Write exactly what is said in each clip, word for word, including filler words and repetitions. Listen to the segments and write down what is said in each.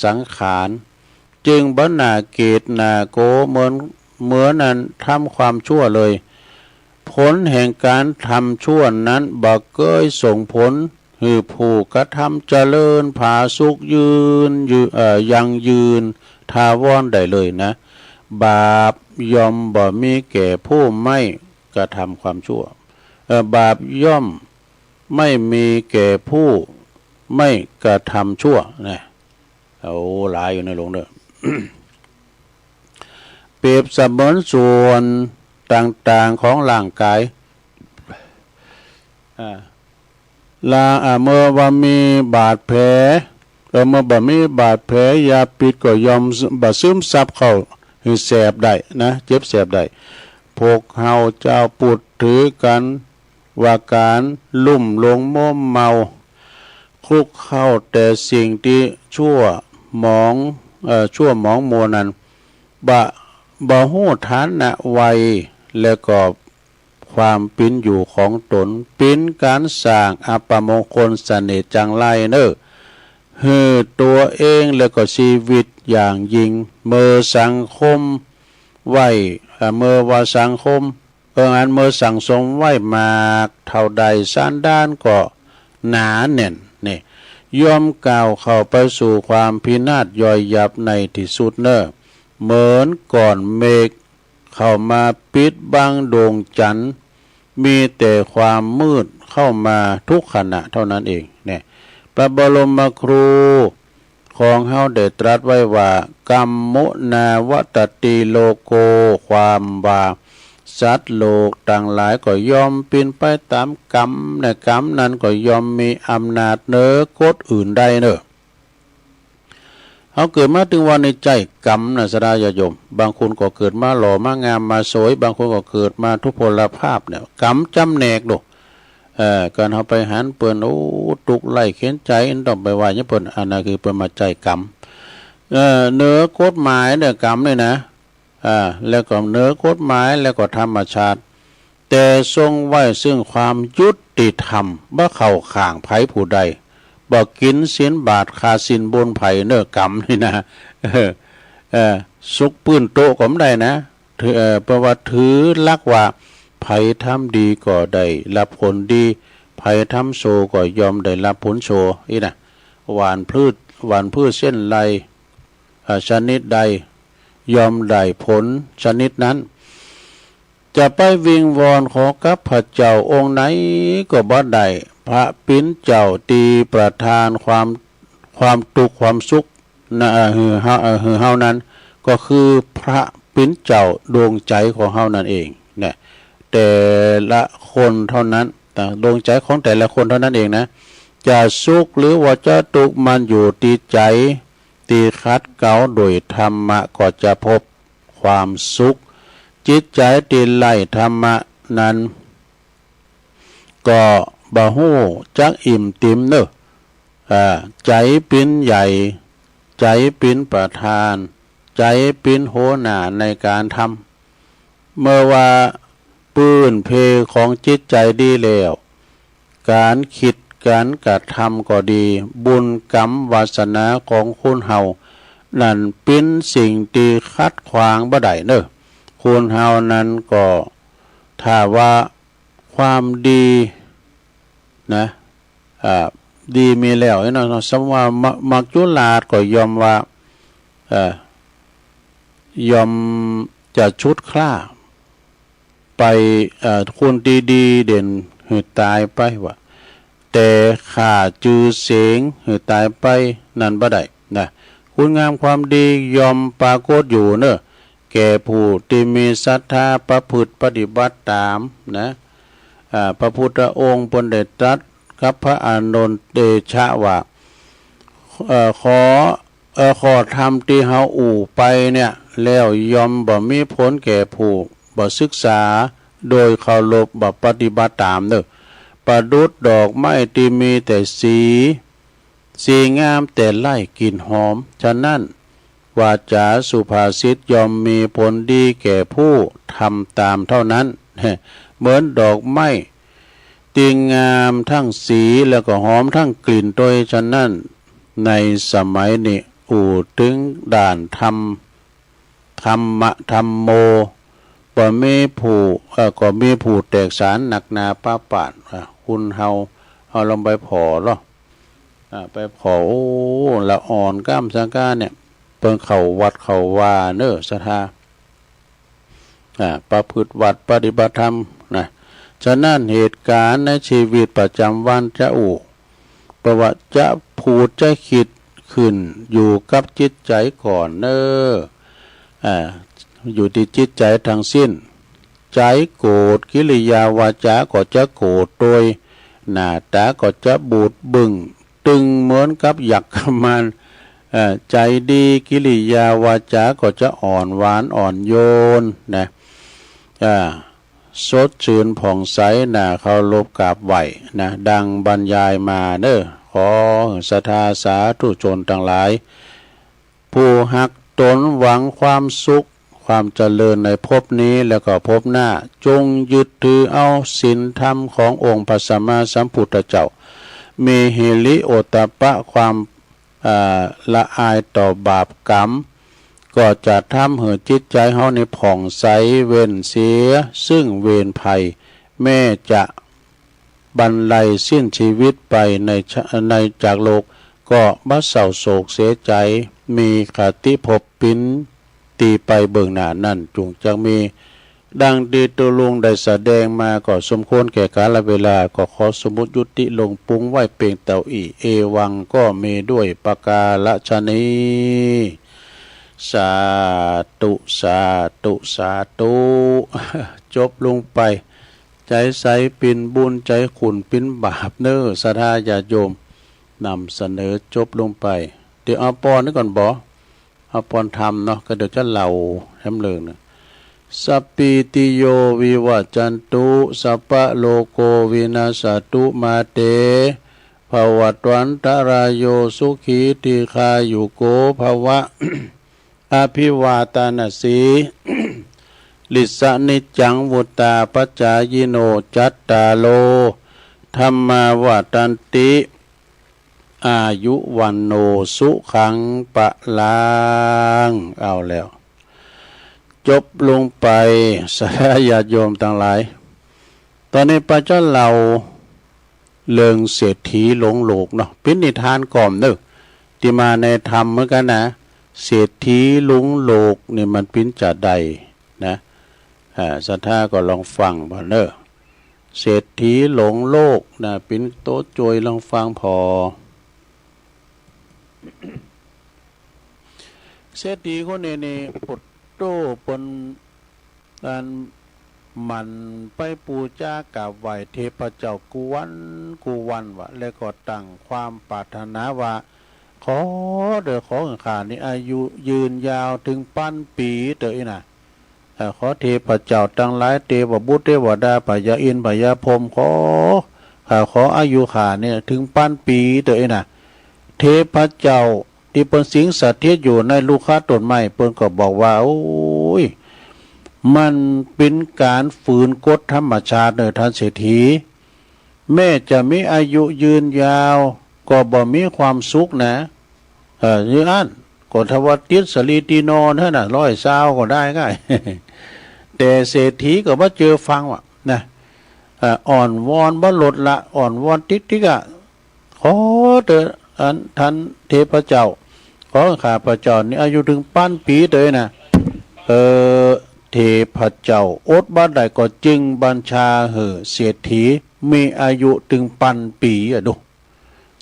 สังขาร จึงบ่หน้าเกลียดหน้ากั๋วเหมือน เหมือนอันทำความชั่วเลย ผลแห่งก๋านทำชั่วนั้นบ่เกยส่งผลหื้อผู้กระทำเจริญผาสุกยืน ยืน เอ่อ ยั่งยืนถาวรได้เลยนะ บาปย่อมบ่มีแก่ผู้ไม่กระทำความชั่ว เอ่อ บาปย่อมไม่มีแก่ผู้ไม่กระทำชั่วนะ โอ้ หลายอยู่ในหลวงเด้อ เปรียบเสมือนส่วนต่างๆ ของร่างกาย อ่า ละ อ่า เมื่อว่ามีบาดแผล เออ เมื่อบ่มีบาดแผล ยาปิดก็ย่อมบ่ซึมซับเข้าหื้อแสบได้นะ เจ็บแสบได้ พวกเฮาเจ้าปุดถือกั๋นว่าก๋านลุ่มหลงมัวเมา คลุกเคล้าแต่สิ่งตี้ชั่วหมอง เอ่อ ชั่วหมองมัวนั้น บ่ บ่ฮู้ฐานะวัย และก็ความเป๋นอยู่ของต๋น เป๋นก๋านสร้างอัปมงคลเสน่ห์จังไรเน่อ หื้อตั๋วเองและก็ชีวิตอย่างยิ่ง เมื่อสังสมไว้ เอ่อ เมื่อว่าสังสม เออ อันเมื่อสั่งสมไว้มากเท่าใด สันดานก็หนาแน่น นี่ ย่อมก้าวเข้าไปสู่ความพินาศย่อยยับในตี้สุดเน่อ เหมือนก้อนเมฆเข้ามาปิดบังดวงจันทร์ มีแต่ความมืดเข้ามาทุกขณะเท่านั้นเอง เนี่ย พระบรมครู ของเฮาได้ตรัสไว้ว่า กัมมุนาวัตตติโลโก ความว่าสัตว์โลกตังหลายก็ย่อมเป๋นไปต๋ามกรรม และกรรมนั้นก็ย่อมมีอำนาจเหนือกฎอื่นได้เน่อ เฮาเกิดมาตึงวันนี้ใจ้กรรมนะ ศรัทธาญาติโยม บางคนก็เกิดมาหล่อมางามมาสวย บางคนก็เกิดมาทุพพลภาพเนี่ย กรรมจ๋ำแหนกโด เอ่อ ก๋านเฮาไปหันเปิ้น โอ้ ตุ๊กข์ไร้เข็ญใจ๋ ต้องไปว่าหยังเปิ้น อันนั้นคือเปิ้นมาใจ้กรรม เอ่อ เหนือกฎหมายเนี่ยกรรมเนี่ยนะ อ่า แล้วก็เหนือกฎหมาย แล้วก็ธรรมชาติ แต่ทรงไว้ซึ่งความยุติธรรม บ่เข้าข้างใผผู้ใด บ่กิ๋นศีลบาตรขาดศีลบุญใผเน่อกรรมนี่นะ เออ เออ สุกปื้นโต๊ะก็บ่ได้นะ ถือ เอ่อ เพราะว่าถือหลักว่า ใผทำดีก็ได้รับผลดี ใผทำชั่วก็ย่อมได้รับผลชั่ว อี้นะ หว่านพืช หว่านพืชเส้นใด เอ่อ ชนิดใด ย่อมได้ผลชนิดนั้น จะไปวิงวอนขอกับพระเจ้าองค์ไหนก็บ่ได้ พระปิ๋นเจ้าตี้ประทานความ ความตุ๊กข์ความสุข นะ เอ่อ หื้อเฮา เอ่อ หื้อเฮานั้น ก็คือพระปิ๋นเจ้าดวงใจ๋ของเฮานั้นเองนะ แต่ละคนเท่านั้น ดวงใจ๋ของแต่ละคนเท่านั้นเองนะ จะสุขหรือว่าจะตุ๊กข์ มันอยู่ตี้ใจ๋ตี้ขัดเกลาโดยธรรมะ ก็จะพบความสุข จิตใจ๋ตี้ไร้ธรรมะนั้น ก็บ่ฮู้จักอิ่มติ๋มเน่อ อ่า ใจ๋ปิ๋นใหญ่ ใจ๋ปิ๋นประธาน ใจ๋ปิ๋นหัวหน้าในก๋านทำ เมื่อว่าปื้นเพของจิตใจ๋ดีแล้ว ก๋านกึ๊ดก๋านกระทำก็ดี บุญกรรมวาสนาของคนเฮานั้นเป๋นสิ่งตี้ขัดขวางบ่ได้เน่อ คนเฮานั้นก็ ถ้าว่าความดีนะ อ่า ดีมีแล้วเนาะ สมมุติว่า ม- มัจจุราชก็ย่อมว่า เอ่อ ย่อมจะชุดคล้าไป เอ่อ คนตี้ดีเด่นหื้อต๋ายไปว่า แต่ฆ่าจื้อเสียงหื้อต๋ายไปนั้นบ่ได้นะ คุณงามความดีย่อมปรากฏอยู่เน่อ แก่ผู้ตี้มีศรัทธาประพฤติปฏิบัติต๋ามนะ อ่า พระพุทธองค์เปิ้นได้ตรัสกับพระอานนท์เตชะว่า เอ่อ ข้อ เอ่อ ข้อธรรมตี้เฮาอู้ไปเนี่ย แล้วย่อมบ่มีผลแก่ผู้บ่ศึกษา โดยเคารพบ่ปฏิบัติต๋ามเน่อ ประดุจดอกไม้ตี้มีแต่สี สีงามแต่ไร้กลิ่นหอม ฉะนั้น วาจาสุภาษิตย่อมมีผลดีแก่ผู้ทำต๋ามเท่านั้น เหมือนดอกไม้ตี้งามทั้งสีแล้วก็หอมทั้งกลิ่นตวย ฉะนั้น ในสมัยนี้ อู้เถิงด้านธรรม ธัมมะ ธัมโม บ่มีผู้ เอ่อ ก็มีผู้แตกฉานหนักหนาฟ้าฝาด อ่า คนเฮา เฮาลองไปผ่อลอ อ่า ไปผ่อ โอ้ ละอ่อนก้ามสังกาเนี่ย เปิ้นเข้าวัดเข้าวาเน่อ ศรัทธา อ่า ประพฤติวัตรปฏิบัติธรรมนะ ฉะนั้นเหตุการณ์ในชีวิตประจำวันจะอู้ เพราะว่าจะพูดจะคิดขึ้นอยู่กับจิตใจ๋ก่อนเน่อ อ่า อยู่ตี้จิตใจ๋ตังสิ้น ใจ๋โกรธ กิริยาวาจาก็จะโกรธโตย หน้าตาก็จะบูดบึ้งตึงเหมือนกับยักษ์มาร เอ่อ ใจ๋ดี กิริยาวาจาก็จะอ่อนหวานอ่อนโยนนะ อ่า สดชื่นผ่องใส น่าเคารพกราบไหว้นะ ดังบรรยายมาเน่อ ขอศรัทธาสาธุชนตังหลาย ผู้ฮักต๋นหวังความสุข ความเจริญในภพนี้และก็ภพหน้า จงยึดถือเอาศีลธรรมขององค์พระสัมมาสัมพุทธเจ้า มีหิริโอตตัปปะ ความ อ่า ละอายต่อบาปกรรม ก็จะทำหื้อจิตใจ๋เฮานี่ผ่องใส เว้นเสียซึ่งเวรภัย แม้จะบันลัยสิ้นชีวิตไปในชะ- ในจากโลก ก็บ่เศร้าโศกเสียใจ๋ มีคติภพปิ๊น ตี้ไปเบื้องหน้านั้นจุ่งจักมี ดังตี้ตุ๊ลุงได้แสดงมาก็สมควรแก่กาลเวลา ก็ขอสมมุติยุติลงปุ้งไว้เปียงเต้าอี้ เอวังก็มีด้วยประการฉะนี้ สาธุ สาธุ สาธุ จบลงไป ใจ๋ใสปิ๊นบุญ ใจ๋ขุ่นปิ๊นบาปเน่อ ศรัทธาญาติโยม นำเสนอจบลงไป เดี๋ยวเอาปอนนี้ก่อนบ่ เอาปอนธรรมเนาะ ก็เดี๋ยวจะเล่าแหมเลิงนะ สัปปีติโยวิวัจจันตุ สัพพะโรโควินัสสะตุ มาเต ภวัตวันตะราโย สุขีทีฆายุโกภวะ อภิวาทานาสี ลิสสะนิจจัง วุตตาปัจจายิโน จัตตาโร ธัมมาวัฑฒันติ อายุวัณโณ สุขัง พลัง เอาแล้ว จบลงไป ศรัทธาญาติโยมตังหลาย ต๋อนนี้ป้าจะเล่าเรื่องเศรษฐีหลงโลกเนาะ เป๋นนิทานก่อมเน่อ ตี้มาในธรรมเหมือนกั๋นนะ เศรษฐีหลงโลกนี่มันเป๋นจาใดนะ อ่า ศรัทธาก็ลองฟังผ่อเน่อ เศรษฐีหลงโลกนะ เป๋นโตจ้วยลองฟังผ่อ เศรษฐีคนนี้นี่ โผดโต้เปิ้น อันหมั่นไปปู๋จากราบไหว้เทพเจ้ากู้วันกู้วันวะ แล้วก็ตั้งความปรารถนาว่า ขอเต๊อะ ขอหื้อข้านี่อายุยืนยาวเถิงปันปี๋เต๊อะอี้นะ เอ่อ ขอเทพเจ้าตังหลาย เตวบุตรเตวดา พญาอินทร์พญาพรหม ขอ ข้าขออายุข้าเนี่ยเถิงปันปี๋เต๊อะอี้นะ เทพเจ้าตี้เปิ้นสิงสถิตอยู่ในลูกขะต้นไม้ เปิ้นก็บอกว่า โอ้ย มันเป๋นก๋านฝืนกฎธรรมชาติเน่อท่านเศรษฐี แม้จะมีอายุยืนยาว ก็บ่มีความสุขนะ เอ่อ อย่างอั้น ก็ถ้าว่าติดสะหลีตี้นอนหั้นน่ะ ร้อยซาวก็ได้ง่าย แต่เศรษฐีก็บ่เจื้อฟังวะนะ เอ่อ อ้อนวอนบ่ลดละ อ้อนวอนติ๊กติ๊กอะ ขอเต๊อะ อันท่านเทพเจ้า ขอข้าพเจ้านี่อายุเถิงปันปี๋เต๊อะนะ เออ เทพเจ้าอดบ่ได้ก็จึงบัญชาหื้อเศรษฐีมีอายุเถิงปันปี๋อะดู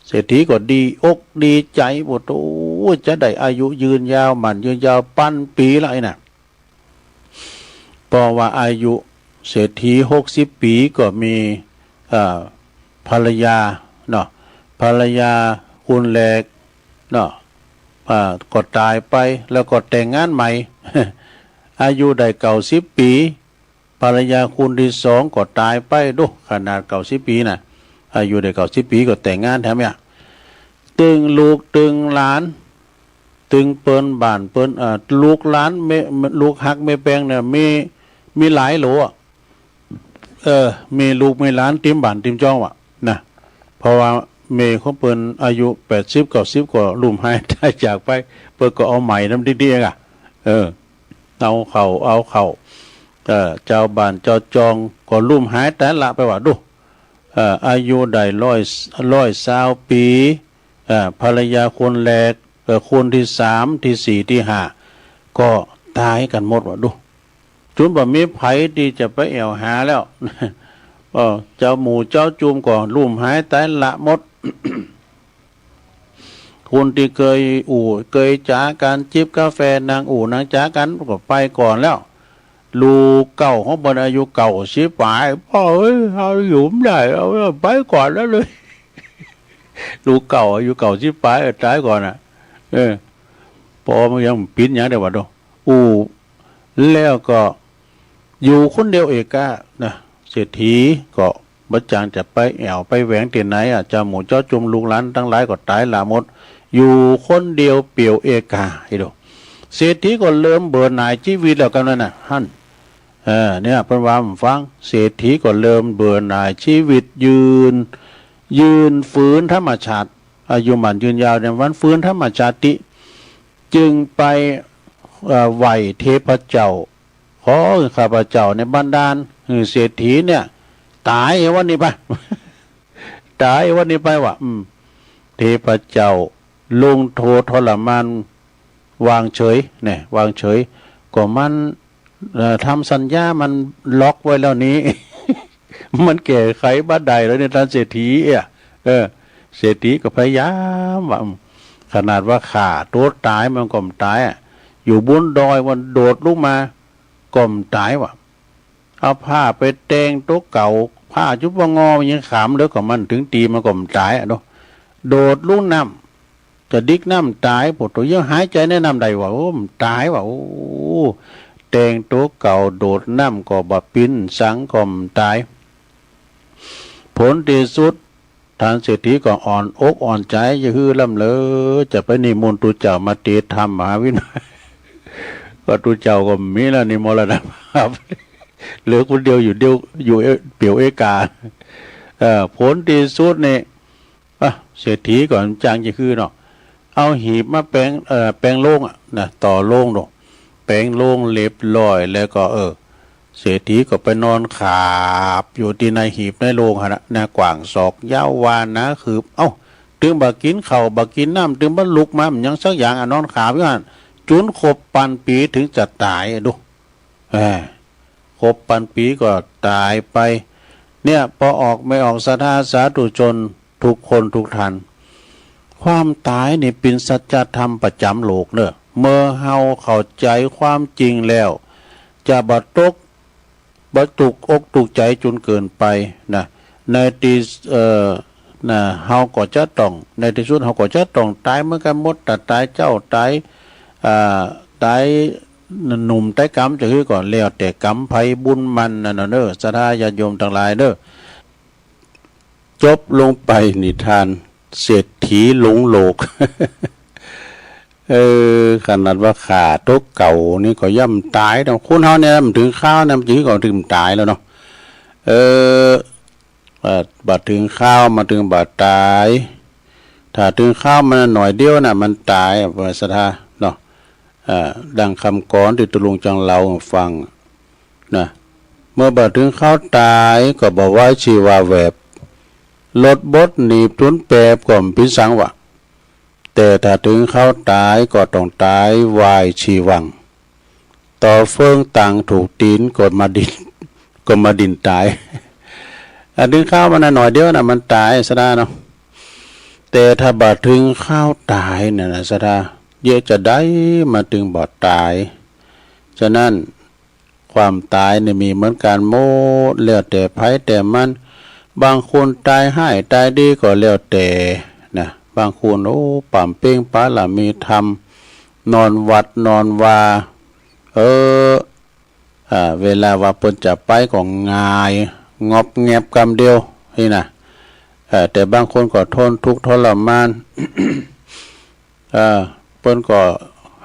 เศรษฐีก็ดีอกดีใจ๋ โอ้โห จะได้อายุยืนยาว หมั่นยืนยาวปันปี๋ละอี้นะ เพราะว่าอายุเศรษฐีหกสิบปี๋ก็มี เอ่อ ภรรยาเนาะ ภรรยาคนแรกเนาะ อ่า ก็ต๋ายไป แล้วก็แต่งงานใหม่ อายุได้เก้าสิบปี๋ ภรรยาคนตี้สองก็ต๋ายไป ดู ขนาดเก้าสิบปี๋น่ะ อายุได้เก้าสิบปี๋ก็แต่งงานแถมเนี่ย ตึงลูกตึงหลาน ตึงเปิ้นบ้านเปิ้น เอ่อ ลูกหลานแม่ ลูกฮักแม่แป้งเนี่ย มี มีหลายโหลอะ เออ มีลูกมีหลานเต็มบ้านเต็มจ้องวะนะ เพราะว่า เมย์ของเปิ้นอายุแปดสิบเก้าสิบก็ลุ่มหายต๋ายจากไป เปิ้นก็เอาใหม่นำดิ๊กๆ อะ เออ เอาเข้า เอาเข้า เอ่อ จาวบ้านจาวจองก็ลุ่มหายต๋ายละไปว่าดู เอ่อ อายุได้ร้อย ร้อยซาวปี๋ เอ่อ ภรรยาคนแรก เอ่อ คนตี้สาม ตี้สี่ ตี้ห้า ก็ต๋ายกั๋นหมดว่าดู จุนบ่มีใผตี้จะไปแอ่วหาแล้ว เออ จาวหมู่จาวจุมก็ลุ่มหายต๋ายละหมด คนตี้เกยอู้เกยจ๋ากั๋น จิบกาแฟ นั่งอู้นั่งจ๋ากั๋นก็ไปก่อนแล้ว ลูกเก๊าของเปิ้นอายุเก้าสิบป๋าย ป้อเอ้ย เอาอยู่บ่ได้ เอา ไปก่อนแล้วเลย ลูกเก๊าอายุเก้าสิบป๋าย เออ ต๋ายก่อนน่ะ เออ ป้อมันยังปิ้นหยังได้วะโด อู้ แล้วก็อยู่คนเดียวเอกะนะ เศรษฐีก็บ่จางจะไปแอ่วไปแหวงตี้ไหนอะ จาวหมู่จาวจุมลูกหลานตังหลายก็ต๋ายละหมด อยู่คนเดียวเปี่ยวเอกะ อีโด เศรษฐีก็เริ่มเบื่อหน่ายจีวิตแล้วกั๋นนั้นน่ะ หั้น เออ เนี่ย เปิ้นว่าหื้อฟัง เศรษฐีก็เริ่มเบื่อหน่ายจีวิต ยืน ยืนฝืนธรรมชาติ อายุหมั้นยืนยาวเนี่ย วันฝืนธรรมชาติ จึงไป เอ่อ ไหว้เทพเจ้า ขอหื้อข้าพเจ้าเนี่ยบันดาลหื้อเศรษฐีเนี่ยต๋ายวันนี้ไป ต๋ายวันนี้ไปว่ะ อืม เทพเจ้าลงโทษทรมาน วางเฉย เนี่ย วางเฉย ก็มัน เอ่อ ทำสัญญามันล็อกไว้แล้วนี้ มันแก้ไขบ่ได้แล้วเนี่ย ต้านเศรษฐีเอ้ย เออ เศรษฐีก็พยายามว่า อืม ขนาดว่าฆ่าตั๋วต๋ายมันก็บ่ต๋ายอะ อยู่บนดอยมันโดดลงมาก็บ่ต๋ายว่ะ เอาผ้าไปแต่งตั๋วเก่า ผ้าจุ๊บปะงอมันยังขำ แล้วก็มันเถิงตี้มันก็บ่ต๋ายอะเนาะ โดดลงน้ำ กระดิกน้ำต๋าย ปวดตั๋วเยียะหายใจ๋ในน้ำได้ว่ะ โอ้ บ่ต๋ายว่ะ โอ้ แต่งตั๋วเก่าโดดน้ำก็บ่ปิ้นสังก็บ่ต๋าย ผลตี้สุด ต้านเศรษฐีก็อ่อนอกอ่อนใจ๋ จะหื้อล้ำเลย จะไปนิมนต์ตุ๊เจ้ามาเตธรรมมหาวินัย ก็ตุ๊เจ้าก็บ่มีแล้วนี่ มรณภาพ เหลือคนเดียวอยู่เดียว อยู่เอ เปี่ยวเอกะ เอ่อ ผลตี้สุดนี่ อ่ะ เศรษฐีก็บ่จางจะหื้อเนาะ เอาหีบมาแป๋ง เอ่อ แป๋งโลงอะนะ ต่อโลงเนาะ แป๋งโลงเรียบร้อยแล้วก็ เออ เศรษฐีก็ไปนอนขาบอยู่ตี้ในหีบในโลงหั้นนะ นะ กว้างศอกยาววาหนาคืบ เอ้า ตึงบ่ากิ๋นข้าวบ่ากิ๋นน้ำ ตึงบ่าลุกมาหยังสักอย่างอะ นอนขาบอยู่หั้น จุนครบปันปี๋เถิงจะต๋ายอะดู เออ ครบปันปี๋ก็ต๋ายไป เนี่ย ปอออกเมย์ออกศรัทธาสาธุชนทุกคนทุกท่าน ความต๋ายนี่เป๋นสัจธรรมประจ๋ำโลกเน่อ เมื่อเฮาเข้าใจ๋ความจริงแล้ว จะบ่ตก บ่ตุกอกตุกใจ๋จนเกินไปนะ ในตี้ เอ่อ นะ เฮาก็จะต้อง ในตี้สุดเฮาก็จะต้องต๋ายเหมือนกั๋นหมด ถ้าต๋ายเจ๊า ต๋าย อ่า ต๋ายหนุ่มต๋ายก๋ำ จะหื้อก็แล้วแต่ก๋ำไผบุญมันนั่นน่ะเน่อ ศรัทธาญาติโยมตังหลายเน่อ จบลงไปนิทานเศรษฐีหลงโลก เออ ขนาดว่าฆ่าตั๋วเก่านี่ก็ย่ำต๋ายเนาะ คนเฮาเนี่ยมันเถิงคราวเนี่ยมันจะหื้อก็เถิงต๋ายแล้วเนาะ เออ เอ่อ บ่าเถิงคราวมันเถิงบ่าต๋าย ถ้าเถิงคราวมันหน่อยเดียวน่ะมันต๋าย เออ ศรัทธาเนาะ อ่า ดังกำกรอนตี้ตุ๊ลุงจั้งเล่าหื้อฟังนะ เมื่อบ่าเถิงคราวต๋ายก็บ่ไหวชีวาแวบ รถบดหนีบถุนแปบก็บ่ปิ้นสังว่ะ แต่ถ้าเถิงคราวต๋ายก็ต้องต๋ายวายชีวัง ต่อเฟืองตังถูกตี๋นก็บ่ดิ้น ก็บ่ดิ้นต๋าย อันเถิงคราวมันน่ะหน่อยเดียวน่ะมันต๋ายศรัทธาเนาะ แต่ถ้าบ่าเถิงคราวต๋ายน่ะนะศรัทธา เยียะจาใดมันเถิงบ่ต๋าย ฉะนั้น ความต๋ายนี่มีเหมือนกั๋นหมด แล้วแต่ใผแต่มัน บางคนต๋ายฮ้ายต๋ายดีก็แล้วแต่นะ บางคน โอ้ ปำเพ็งปารมีธรรม นอนวัดนอนวา เออ อ่า เวลาว่าเปิ้นจะไปก็ง่าย งอบแงบกำเดียวนี่นะ เออ แต่บางคนก็ทนทุกข์ทรมาน เออ เปิ้นก็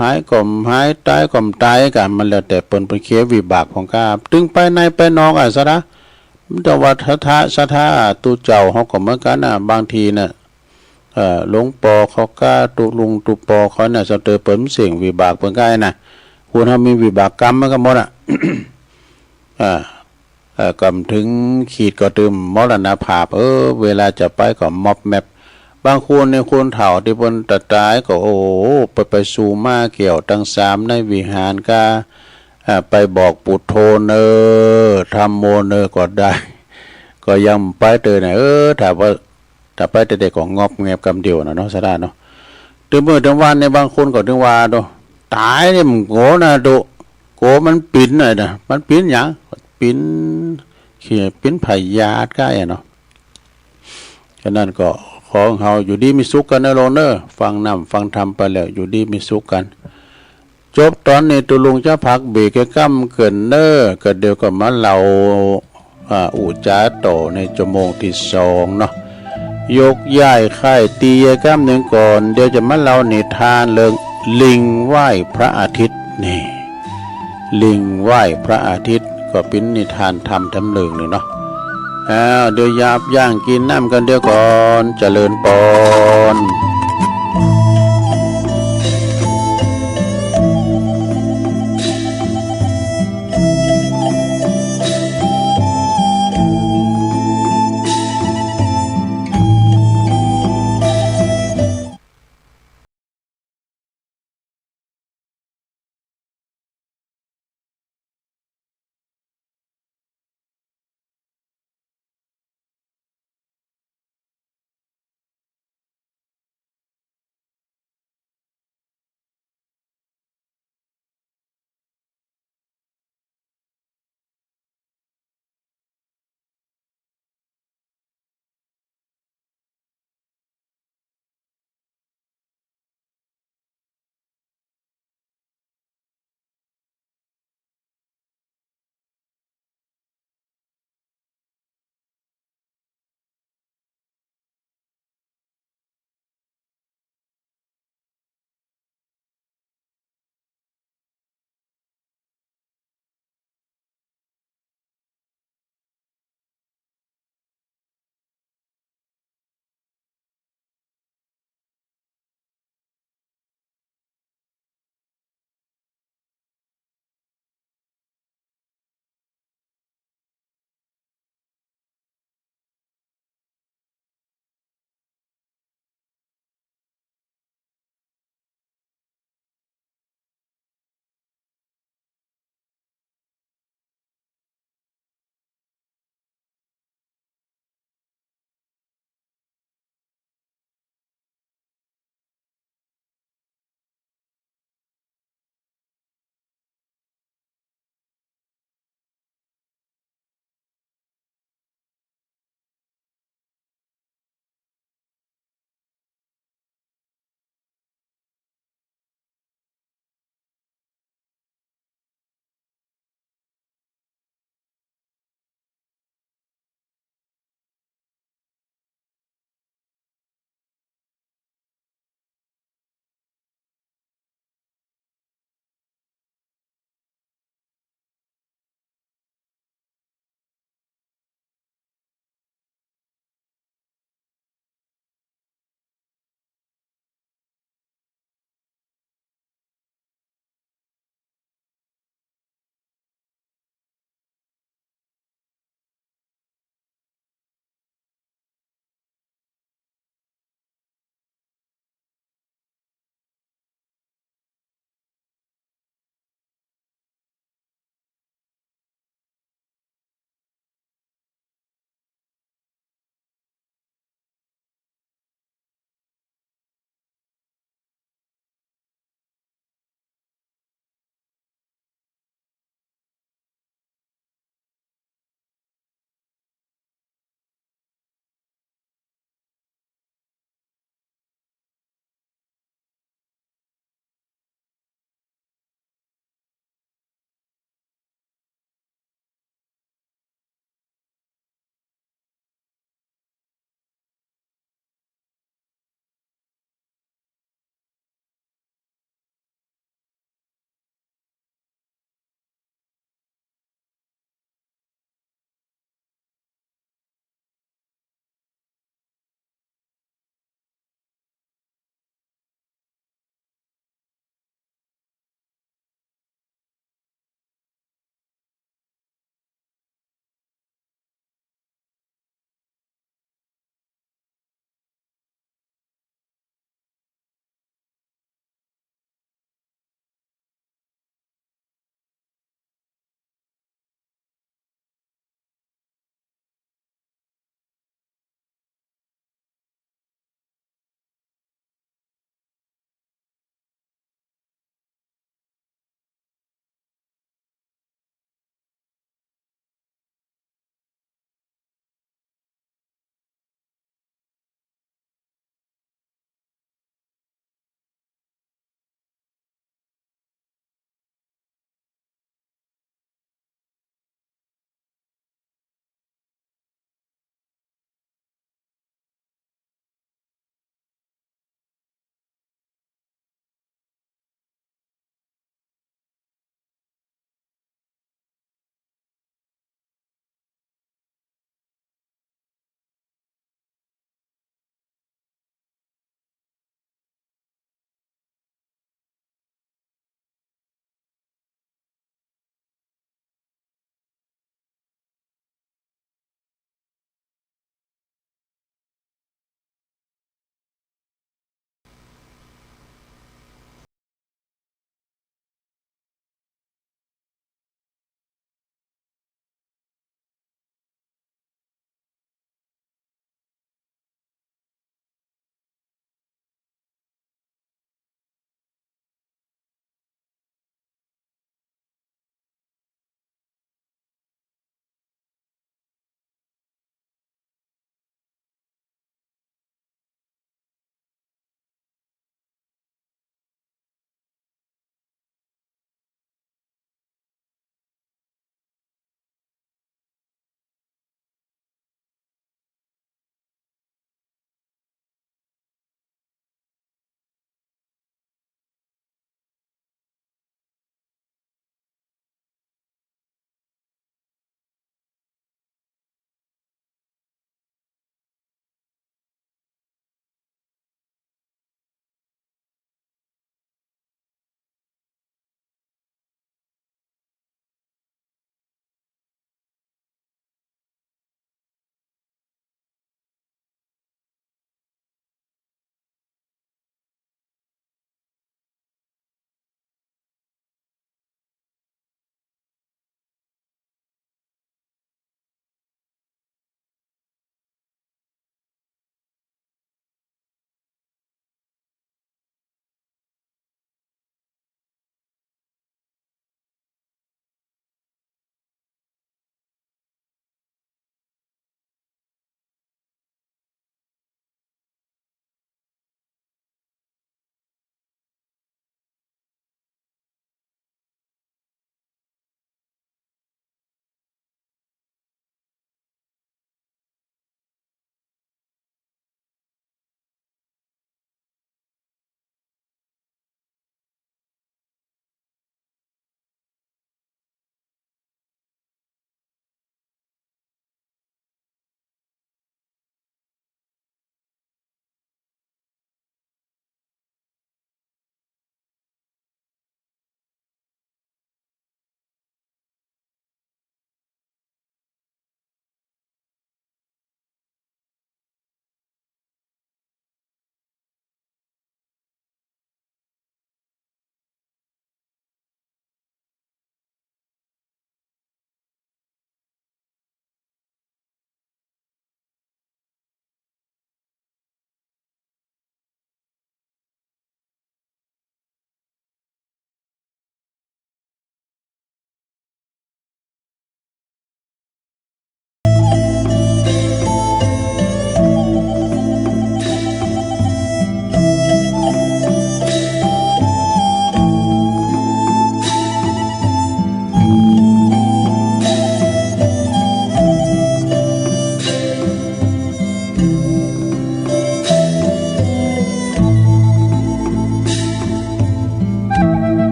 หายก็บ่หาย ต๋ายก็บ่ต๋ายกั๋น มันแล้วแต่เปิ้น เปิ้นเคลียร์วิบากของก้า ตึงไปในไปนอกอะศรัทธา มันจะว่าศรัทธา ศรัทธาตุ๊เจ้าเฮาก็เหมือนกั๋นน่ะ บางทีน่ะ เอ่อ หลวงป้อเขาก้า ตุ๊ลุงตุ๊ป้อเขาเนี่ย สะเตอเปิ้นเสี่ยงวิบากเปิ้นก้านะ คนเฮามีวิบากกรรมเหมือนกั๋นหมดอะ อ่า เอ่อ ก่ำเถิงขีดก็ตึงมรณภาพ เออ เวลาจะไปก็มอบแมบ บางคนเนี่ย คนเฒ่าตี้เปิ้นต๋ายๆ ก็ โอ้โห ไป ไปสู่ม้าแก้วตังสามในวิหารก้า อ่า ไปบอกปุตโธเน่อ ธัมโมเน่อก็ได้ ก็ยังไปเต๊อะนะ เออ ถ้าว่า ถ้าไปเต๊อะก็งอบแงบกำเดียวนะเนาะ สาระเนาะ ตึงมื้อตึงวันเนี่ย บางคนก็ตึงว่าโต ต๋ายเนี่ยมันโก๋นะโต โก๋มันปิ๋นน่ะนะ มันปิ๋นหยัง ปิ๋น เขีย ปิ๋นพยาธิก้าอะเนาะ ฉะนั้นก็ขอหื้อเฮาอยู่ดีมีสุขกั๋นเน่อลูกเน่อ ฟังน้ำฟังธรรมไปแล้วอยู่ดีมีสุขกั๋น จบต๋อนนี้ตุ๊ลุงจะพักเบรกแค่ก้ำเกินเน่อ ก็เดี๋ยวก็มาเล่า อ่า อุจจาโตในชั่วโมงตี้สองเนาะ ยกย้ายค่ายตี้แค่ก้ำนึ่งก่อน เดี๋ยวจะมาเล่านิทานเรื่องลิงไหว้พระอาทิตย์นี่ ลิงไหว้พระอาทิตย์ ก็เป๋นนิทานธรรมทำเรื่องนึ่งเนาะ อ้าว เดี๋ยวหยาบย่างกิ๋นน้ำกั๋นเดี๋ยวก่อน เจริญปอน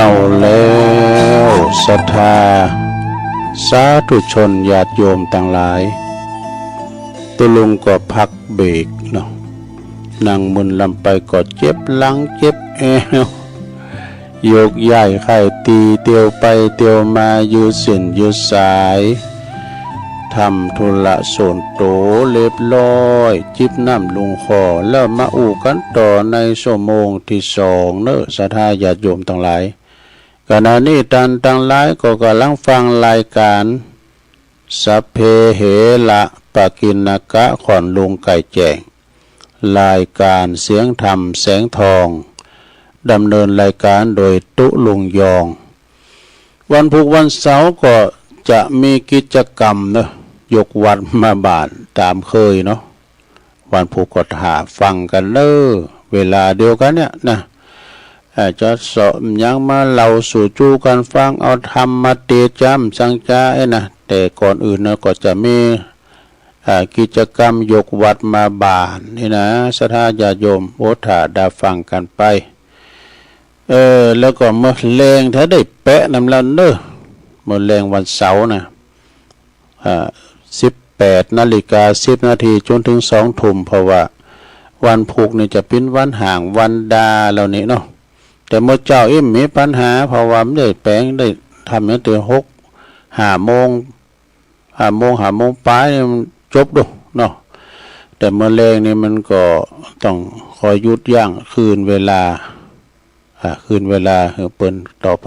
เอาแล้วศรัทธาสาธุชนญาติโยมตังหลาย ตุ๊ลุงก็พักเบรกเนาะ นั่งมึนลำไปก็เจ็บหลังเจ็บแอว โยกย้ายไข้ตี้ เตียวไปเตียวมาอยู่เส้นอยู่สาย ทำธุระส่วนตั๋วเรียบร้อย จิบน้ำลงคอ แล้วมาอู้กั๋นต่อในชั่วโมงตี้สองเนาะ ศรัทธาญาติโยมตังหลาย ขณะนี้ต้านตังหลายก็ก่ำลังฟังรายก๋าน สัพเพเหระปะกิณณกะ ค่อนลุงไก่แจ้ง รายก๋านเสียงธรรมแสงทอง ดำเนินรายก๋านโดยตุ๊ลุงยอง วันพูกวันเสาร์ก็จะมีกิจกรรมเนาะ ยกวัตรมาบานต๋ามเกยเนาะ วันพูกก็ถ่าฟังกั๋นเน่อ เวลาเดียวกั๋นเนี่ยนะ เอ่อ จะเสาะหยังมาเล่าสู่จูกั๋นฟัง เอาธรรมมาเตจำสังจาไอ้นะ แต่ก่อนอื่นนะก็จะมี อ่า กิจกรรมยกวัตรมาบานนี่นะ ศรัทธาญาติโยม โอษฐาดาฟังกั๋นไป เออ แล้วก็เมื่อแลงถ้าได้แปะนำแล้วเน่อ เมื่อแลงวันเสาร์นะ อ่า สิบแปดนาฬิกาสิบนาทีจ๋นเถิงสองทุ่ม เพราะว่าวันพูกนี่จะเป๋นวันห้างวันดาแล้วนี่เนาะ แต่เมื่อเจ๊าอี้บ่มีปัญหา เพราะว่าบ่ได้แป๋งได้ทำหยังแต่หก ห้าโมง ห้าโมง ห้าโมงป๋ายนี่มันจบดูเนาะ แต่เมื่อแลงนี่มันก็ต้องคอยหยุดยั้งคืนเวลา อ่า คืนเวลาหื้อเปิ้นต่อไป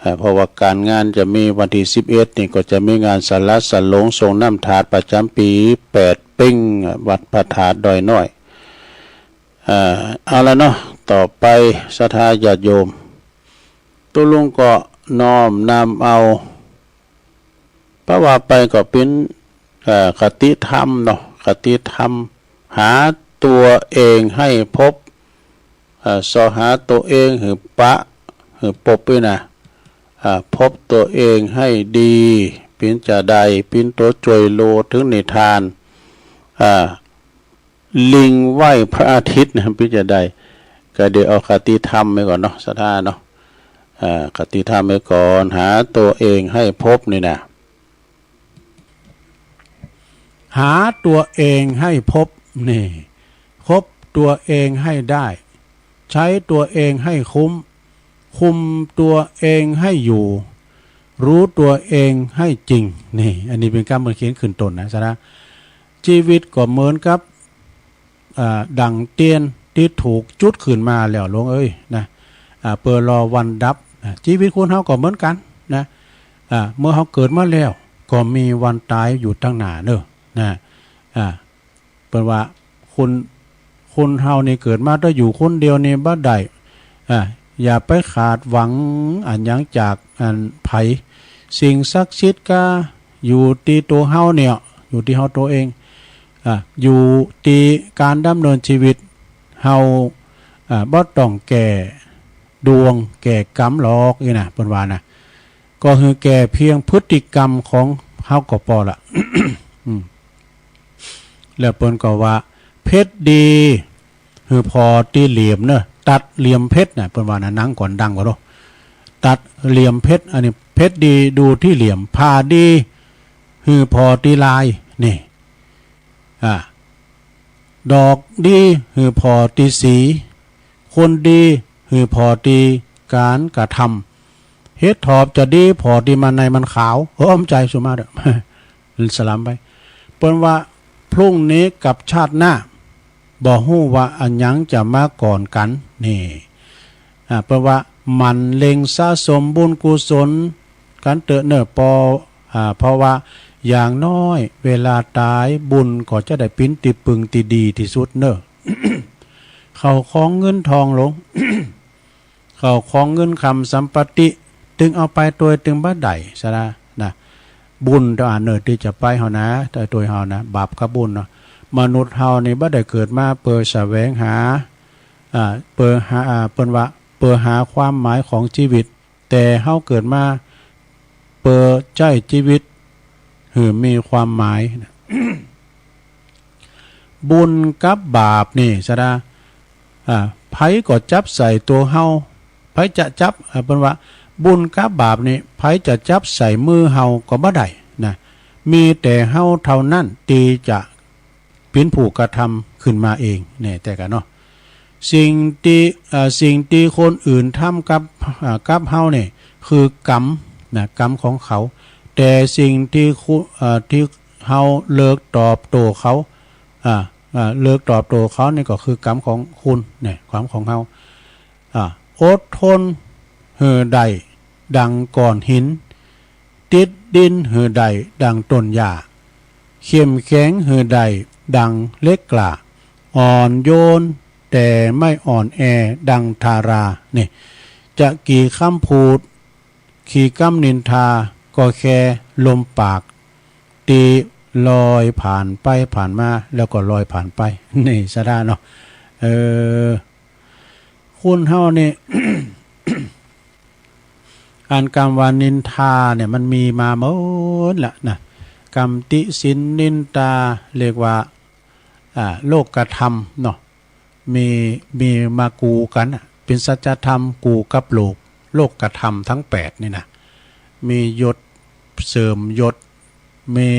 อ่า เพราะว่าก๋านงานจะมีวันตี้สิบเอ็ดนี่ก็จะมีงานสละสลงส่งน้ำถาดประจ๋ำปี๋แปดปิ้ง อ่า วัดพระธาตุดอยน้อย อ่า เอาละเนาะ ต่อไปศรัทธาญาติโยม ตุ๊ลุงก็น้อมนำเอา เพราะว่าไปก็เป๋น เอ่อ คติธรรมเนาะ คติธรรม หาตั๋วเองหื้อพบ เอ่อ เสาะหาตั๋วเองหื้อปะ หื้อปบนี่นะ อ่า พบตั๋วเองหื้อดี เป๋นจาใด เป๋นตั๋วจ้วยโลเถิงนิทาน อ่า ลิงไหว้พระอาทิตย์นะ เป๋นจาใด ก็เดี๋ยวเอาคติธรรมไว้ก่อนเนาะ ศรัทธาเนาะ อ่า คติธรรมไว้ก่อน หาตั๋วเองหื้อพบนี่นะ หาตั๋วเองหื้อพบนี่ พบตั๋วเองหื้อได้ ใจ๊ตั๋วเองหื้อคุ้ม คุมตั๋วเองหื้ออยู่ ฮู้ตั๋วเองหื้อจริง นี่ อันนี้เป๋นกำเปิ้นเขียนขึ้นต้นนะ ศรัทธา จีวิตก็เหมือนกับ อ่า ดั่งเตียนตี้ถูกจุดขึ้นมาแล้ว หลวงเอ๋ย นะ อ่า เปื้อรอวันดับ นะ จีวิตคนเฮาก็เหมือนกั๋น นะ อ่า เมื่อเฮาเกิดมาแล้ว ก็มีวันต๋ายอยู่ตังหน้าเน่อ นะ อ่า เปิ้นว่าคน คนเฮานี่เกิดมาถ้าอยู่คนเดียวนี่บ่ได้ อ่า อย่าไปคาดหวังอะหยังจากอันใผ สิ่งศักดิ์สิทธิ์ก็อยู่ตี้ตั๋วเฮาเนี่ย อยู่ตี้เฮาตั๋วเอง อ่า อยู่ตี้ก๋านดำเนินจีวิต เฮา อ่า บ่ต้องแก้ดวงแก้กรรมหรอก อี้นะ เปิ้นว่านะ ก็หื้อแก้เพียงพฤติกรรมของเฮาก็ปอละ อืม แล้วเปิ้นก็ว่า เพชรดีหื้อผ่อตี้เหลี่ยมเน่อ ตัดเหลี่ยมเพชรนะ เปิ้นว่านะ หนังก่อนดังกว่าเนาะ ตัดเหลี่ยมเพชร อันนี้เพชรดีดูตี้เหลี่ยม ผ้าดีหื้อผ่อตี้ลาย นี่ อ่า ดอกดีหื้อผ่อตี้สี คนดีหื้อผ่อตี้ก๋านกระทำ เห็ดถอบจะดีผ่อตี้มันในมันขาว เออ อ้อมใจ๋สุมาเด้อ สลัมไป เปิ้นว่าพรุ่งนี้กับชาติหน้า บ่ฮู้ว่าอะหยังจะมาก่อนกั๋น นี่ อ่า เปิ้นว่าหมั่นเล็งสะสมบุญกุศลกั๋นเต๊อะเน่อ ปอ อ่า เพราะว่าอย่างน้อยเวลาต๋ายบุญก็จะได้เป๋นตี้ปึงตี้ดีตี้สุดเน่อ เข้าของเงินทองหลง เข้าของเงินคำสัมปติ ตึงเอาไปตวยตึงบ่ได้ ศรัทธา นะ บุญเต้าอันเน่อตี้จะไปเฮานะ ตวยเฮานะ บาปกับบุญเนาะ มนุษย์เฮานี่บ่ได้เกิดมาเปื้อแสวงหา อ่า เปื้อหา อ่า เปิ้นว่าเปื้อหาความหมายของจีวิต แต่เฮาเกิดมาเปื้อใจ๊จีวิตหื้อมีความหมายนะ บุญกับบาปนี่ ศรัทธา อ่า ใผก็จับใส่ตั๋วเฮา ใผจะจับ เอ่อ เปิ้นว่า บุญกับบาปนี่ ใผจะจับใส่มือเฮาก็บ่ได้นะ มีแต่เฮาเท่านั้นตี้จะเป๋นผู้กระทำขึ้นมาเอง แน่แต่กะเนาะ สิ่งตี้ เอ่อ สิ่งตี้คนอื่นทำกับ เอ่อ กับเฮานี่ คือกรรมนะ กรรมของเขา แต่สิ่งตี้คุ เอ่อ ตี้เฮาเลิกตอบโต้เขา อ่า อ่า เลิกตอบโต้เขานี่ก็คือกรรมของคุณ เนี่ย กรรมของเฮา อ่า อดทนหื้อได้ดังก้อนหิน ติดดินหื้อได้ดังต้นหญ้า เข้มแข็งหื้อได้ดังเหล็กกล้า อ่อนโยนแต่ไม่อ่อนแอดังทารา นี่ จะกี่กำพูด กี่กำนินทา ก็แค่ลมปากตี้ลอยผ่านไปผ่านมา แล้วก็ลอยผ่านไป นี่ศรัทธาเนาะ เออ คนเฮานี่ อันกำว่านินทาเนี่ยมันมีมาหมดละนะ กำติฉินนินทา เรียกว่า อ่า โลกธรรมเนาะ มี มีมากู่กั๋นน่ะ เป๋นสัจธรรมกู่กับโลก โลกธรรมทั้งแปดนี่นะ มียศเสริมยศ มี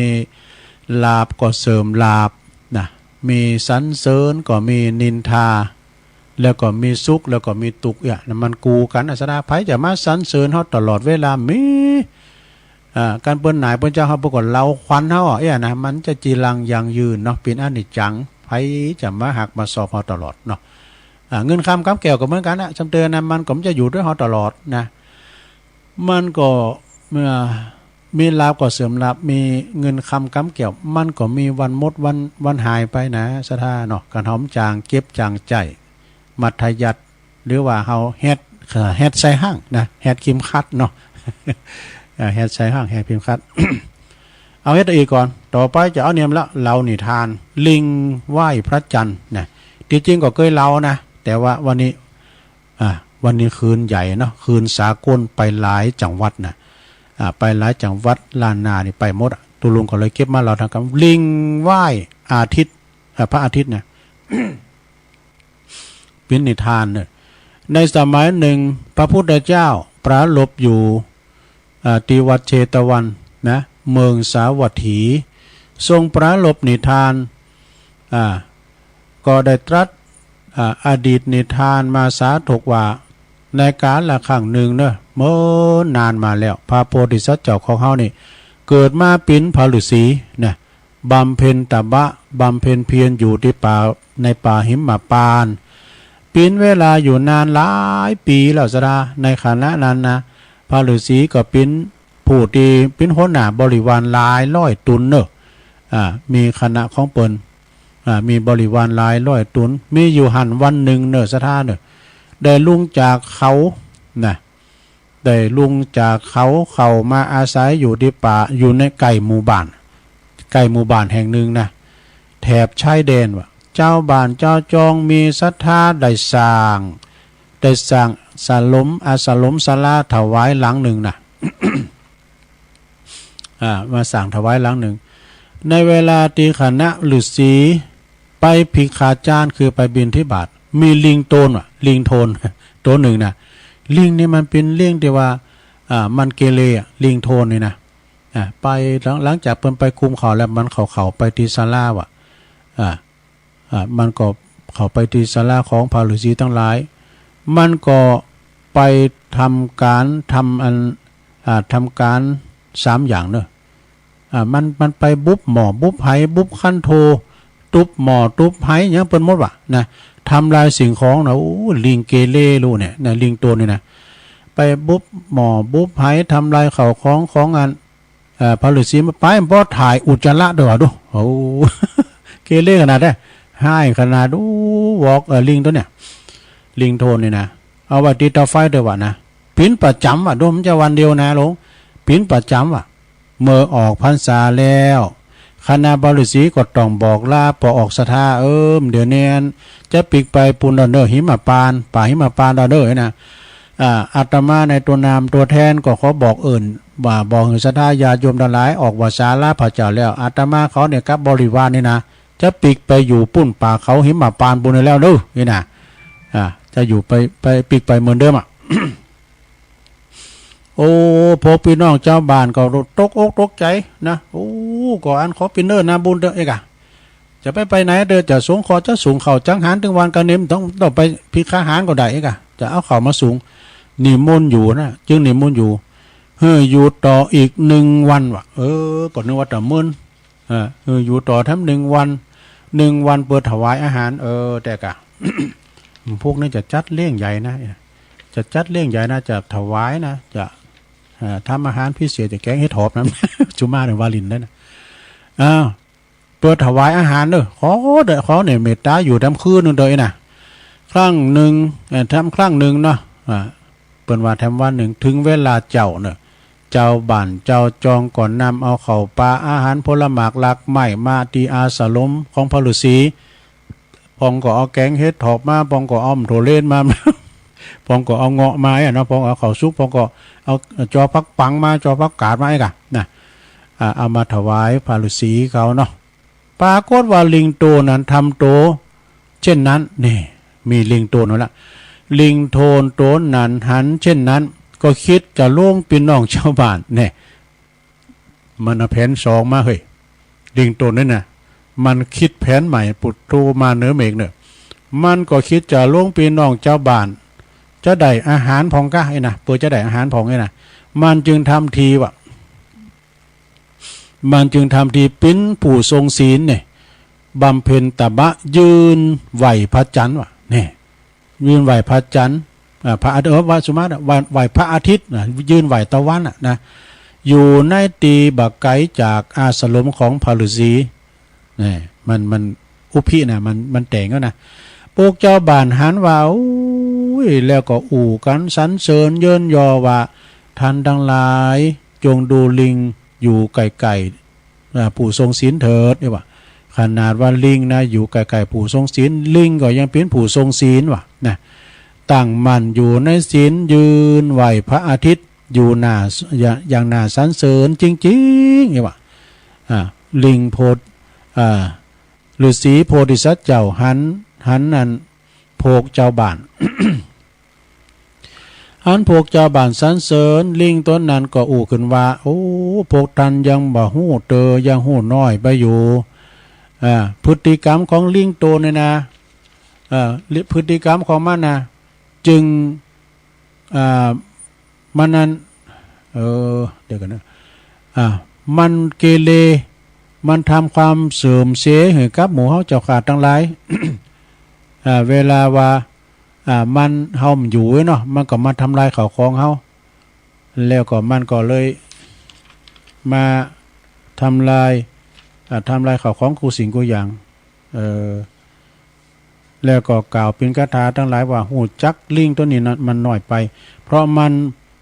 ลาภก็เสริมลาภนะ มีสรรเสริญก็มีนินทา แล้วก็มีสุข แล้วก็มีตุ๊กข์ เอี้ย นะ มันกู่กั๋นนะศรัทธา ใผจะมาสรรเสริญเฮาตลอดเวลา มี อ่า การเปิ้นหน่ายเปิ้นเจ้าเฮา เปิ้นก็เลาขวัญเฮา เอี้ย นะ มันจะจีรังยั่งยืนเนาะ เป๋นอนิจจัง ใผจะมาหักมาสอบเฮาตลอดเนาะ อ่า เงินคำกำแก้วก็เหมือนกั๋นนะ จำเตินนะ มันก็บ่จะอยู่ตวยเฮาตลอดนะ มันก็ เมื่อ มีลาภก็เสริมลาภ มีเงินคำกำแก้ว มันก็มีวันหมดวัน วันหายไปนะศรัทธาเนาะ คันเฮาบ่จางเก็บจางใจ๊ มัธยัสถ์ หรือว่าเฮาแฮ็ด แฮ็ดใส่ห้างนะ แฮ็ดเข็มขัดเนาะ อ่า แฮ็ดใส่ห้าง แฮ็ดเข็มขัด เอาเฮ็ดอีกก่อน ต่อไปจะเอาเนียมละ เล่านิทาน ลิงไหว้พระจันทร์นะ ตี้จริงก็เกยเล่านะ แต่ว่าวันนี้ อ่า วันนี้คืนใหญ่เนาะ คืนสากล ไปหลายจังหวัดนะ อ่า ไปหลายจังหวัด ล้านนานี่ไปหมดอะ ตุ๊ลุงก็เลยเก็บมาเล่าทางกำ ลิงไหว้อาทิตย์ อ่า พระอาทิตย์นะ เป๋นนิทานเน่อ ในสมัยหนึ่ง พระพุทธเจ้าปรารภอยู่ อ่า ตี้วัดเชตวันนะ เมืองสาวัตถี ทรงปรารภนิทาน อ่า ก็ได้ตรัส อ่า อดีตนิทานมาสาธกว่า ในกาลครั้งหนึ่งเน่อ เมื่อนานมาแล้ว พระโพธิสัตว์เจ้าของเฮานี่ เกิดมาเป๋นพระฤๅษีนะ บำเพ็ญตบะ บำเพ็ญเพียรอยู่ตี้ป่า ในป่าหิมพานต์ เป๋นเวลาอยู่นานหลายปี๋แล้วศรัทธา ในขณะนั้นนะ พระฤๅษีก็เป๋นผู้ตี้เป๋นหัวหน้าบริวารหลายร้อยต๋นเน่อ อ่า มีคณะของเปิ้น อ่า มีบริวารหลายร้อยต๋น มีอยู่หั้นวันหนึ่งเน่อศรัทธาเน่อ ได้ลุงจากเขานะ ได้ลุงจากเขาเข้ามาอาศัยอยู่ตี้ป่า อยู่ในใก้หมู่บ้าน ใก้หมู่บ้านแห่งหนึ่งนะ แถบชายแดนว่า จาวบ้านจาวจองมีศรัทธาได้สร้าง ได้สร้างสลม อาสลมศาลาถวายหลังหนึ่งนะ อ่า มาสร้างถวายหลังหนึ่ง ในเวลาตี้คณะฤๅษีไปภิกขาจารย์ คือไปบิณฑบาต มีลิงโตนว่ะ ลิงโตน โตนหนึ่งนะ ลิงนี่มันเป๋นลิงตี้ว่า อ่า มันเกเรอะ ลิงโตนนี่นะ อ่า ไปหลัง หลังจากเปิ้นไปคุมเขาแล้ว มันเข้า เข้าไปตี้ศาลาว่ะ อ่า อ่า มันก็เข้าไปตี้ศาลาของพระฤๅษีตังหลาย มันก็ไปทำก๋าน ทำอัน อ่า ทำก๋านสามอย่างเน่อ อ่า มัน มันไปบุบหม้อบุบไห บุบคันโท ตุ๊บหม้อตุ๊บไหหยังเปิ้นหมดว่ะนะ ทำลายสิ่งของนะ โอ้ ลิงเกเรลูกเนี่ยนะ ลิงโตนนี่นะ ไปบุบหม้อบุบไห ทำลายข้าวของของอัน เอ่อ พระฤๅษีมาไป บ่ถ่ายอุจจาระตวยว่ะ ดู โอ้ เกเรขนาดนั้น ฮ้ายขนาด โอ้ วอก เอ่อ ลิงโตนเนี่ย ลิงโตนนี่นะ เอาไว้ติดเตาไฟตวยว่ะนะ เป๋นประจ๋ำว่ะ ดู มันจะวันเดียวนะ หลวง เป๋นประจ๋ำว่ะ เมื่อออกพรรษาแล้ว คณะพระฤๅษีก็ต้องบอกลา ปอออกศรัทธา เอิ้ม เดี๋ยวนี้จะปิ๊กไปปู๊นดอเน่อ หิมพานต์ ป่าหิมพานต์ดอเน่อนะ อ่า อาตมาในตัวนามตัวแทนก็ขอบอกเอิ้นว่า บอกหื้อศรัทธาญาติโยมตังหลายออกว่าสาลาพระเจ้าแล้ว อาตมาเขาเนี่ยกับบริวารนี่นะ จะปิ๊กไปอยู่ปู๊นป่าเขาหิมพานต์ปู๊นแล้วเน่อ นี่นะ อ่า จะอยู่ไป ไปปิ๊กไปเหมือนเดิมอะ โอ้ พวกปี้น้องจาวบ้านก็ตกอกตกใจ๋นะ โอ้ ก็อันขอเป๋นเน้อนาบุญเต๊อะเอกอะ จะไปไปไหนเต๊อะ จะสงเคราะห์ จะสงข้าวจังหาร ตึงวันกะเนม ต้อง ต้องไปพิกขาหารก็ได้เอกอะ จะเอาข้าวมาสง นิมนต์อยู่นะ จึงนิมนต์อยู่ หื้ออยู่ต่ออีกหนึ่งวันว่ะ เออ ก็นึกว่าจะเมิน เออ เออ อยู่ต่อแถมหนึ่งวัน หนึ่งวันเปื้อถวายอาหาร เออ แต่กะ พวกนี้จะจัดเลี้ยงใหญ่นะ จะจัดเลี้ยงใหญ่นะ จะถวายนะ จะ เอ่อ ทำอาหารพิเศษ จะแกงเห็ดถอบนะ จุมาในวาลินได้นะ อ้าว เปื้อถวายอาหารเน้อ ขอเต๊อะ ขอเนตต๋าอยู่แถมคืนนึ่งเต๊อะนะ ครั้งนึ่ง เอ่อ แถมครั้งนึ่งเนาะ อ่า เปิ้นว่าแถมวันนึ่ง เถิงเวลาเจ๊าเน้อ จาวบ้านจาวจองก็นำเอาข้าวป๋าอาหารผลหมากหลากไม้มาตี้อาสรมของพระฤๅษี พ่องก็เอาแกงเห็ดถอบมา พ่องก็เอาโถเลนมา พ่องก็เอาเงาะมาอะเนาะ พ่องเอาข้าวสุก พ่องก็เอาจอผักปังมา จอผักกาดมาไอ้กะนะ อ่า เอามาถวายพระฤๅษีเขาเนาะ ปรากฏว่าลิงโตนั้นทำโตเจ้นนั้น นี่ มีลิงโตนั้นละ ลิงโตนั้นหันเจ้นนั้น ก็กึ๊ดจะลวงปี้น้องจาวบ้าน นี่ มันเอาแผนสองมาเฮ้ย ลิงโตนั้นน่ะ มันกึ๊ดแผนใหม่ ปุตโธมาเหนือเมฆเน่อ มันก็กึ๊ดจะลวงปี้น้องจาวบ้าน จะได้อาหารพ่องกะไอ้นะ เปื้อจะได้อาหารพ่องไอ้นะ มันจึงทำทีว่า มันจึงทำทีเป๋นผู้ทรงศีลเนี่ย บำเพ็ญตบะยืนไหว้พระจันทร์ว่ะ เนี่ย ยืนไหว้พระจันทร์ อ่า พระอาทิตย์ เออ ว่าสุมาตรอะ ไหว้ ไหว้พระอาทิตย์นะ ยืนไหว้ตะวันอะนะ อยู่ในตี้บ่ไก๋จากอาสรมของพระฤๅษี เนี่ย มัน มันอุพินะ มัน มันแต่งแล้วนะ พวกจาวบ้านหันว่า โอ้ย แล้วก็อู้กั๋นสรรเสริญเยินยอว่า ท่านตังหลาย จงดูลิงอยู่ใก้ๆ อ่า ผู้ทรงศีลเถิด เนี่ยว่า ขนาดว่าลิงนะ อยู่ใก้ๆ ผู้ทรงศีล ลิงก็ยังเป๋นผู้ทรงศีลว่ะนะ ตั้งมั่นอยู่ในศีล ยืนไหว้พระอาทิตย์ อยู่หน้า อย่าง อย่างน่าสรรเสริญจริงๆ เนี่ยว่า อ่า ลิงโพธิ อ่า ฤๅษีโพธิสัตว์เจ้าหัน หันอันพวกจาวบ้าน หันพวกจาวบ้านสรรเสริญ ลิงต๋นนั้นก็อู้ขึ้นว่า โอ้ พวกท่านยังบ่ฮู้เตอ ยังฮู้น้อยไปอยู่ อ่า พฤติกรรมของลิงโตเนี่ยนะ อ่า พฤติกรรมของมันนะ จึง อ่า มันนั้น เออ เดี๋ยวก่อนนะ อ่า มันเกเร มันทำความเสื่อมเสียหื้อกับหมู่เฮาเจ้าข้าตังหลาย อ่า เวลาว่า อ่า มัน เฮาบ่อยู่เนาะ มันก็มาทำลายข้าวของเฮา แล้วก็มันก็เลยมาทำลาย อ่า ทำลายข้าวของกู้สิ่งกู้อย่าง เออ แล้วก็กล่าวเป๋นคาถาตังหลายว่า ฮู้จักลิงโตนี้นะ มันน้อยไป เพราะมัน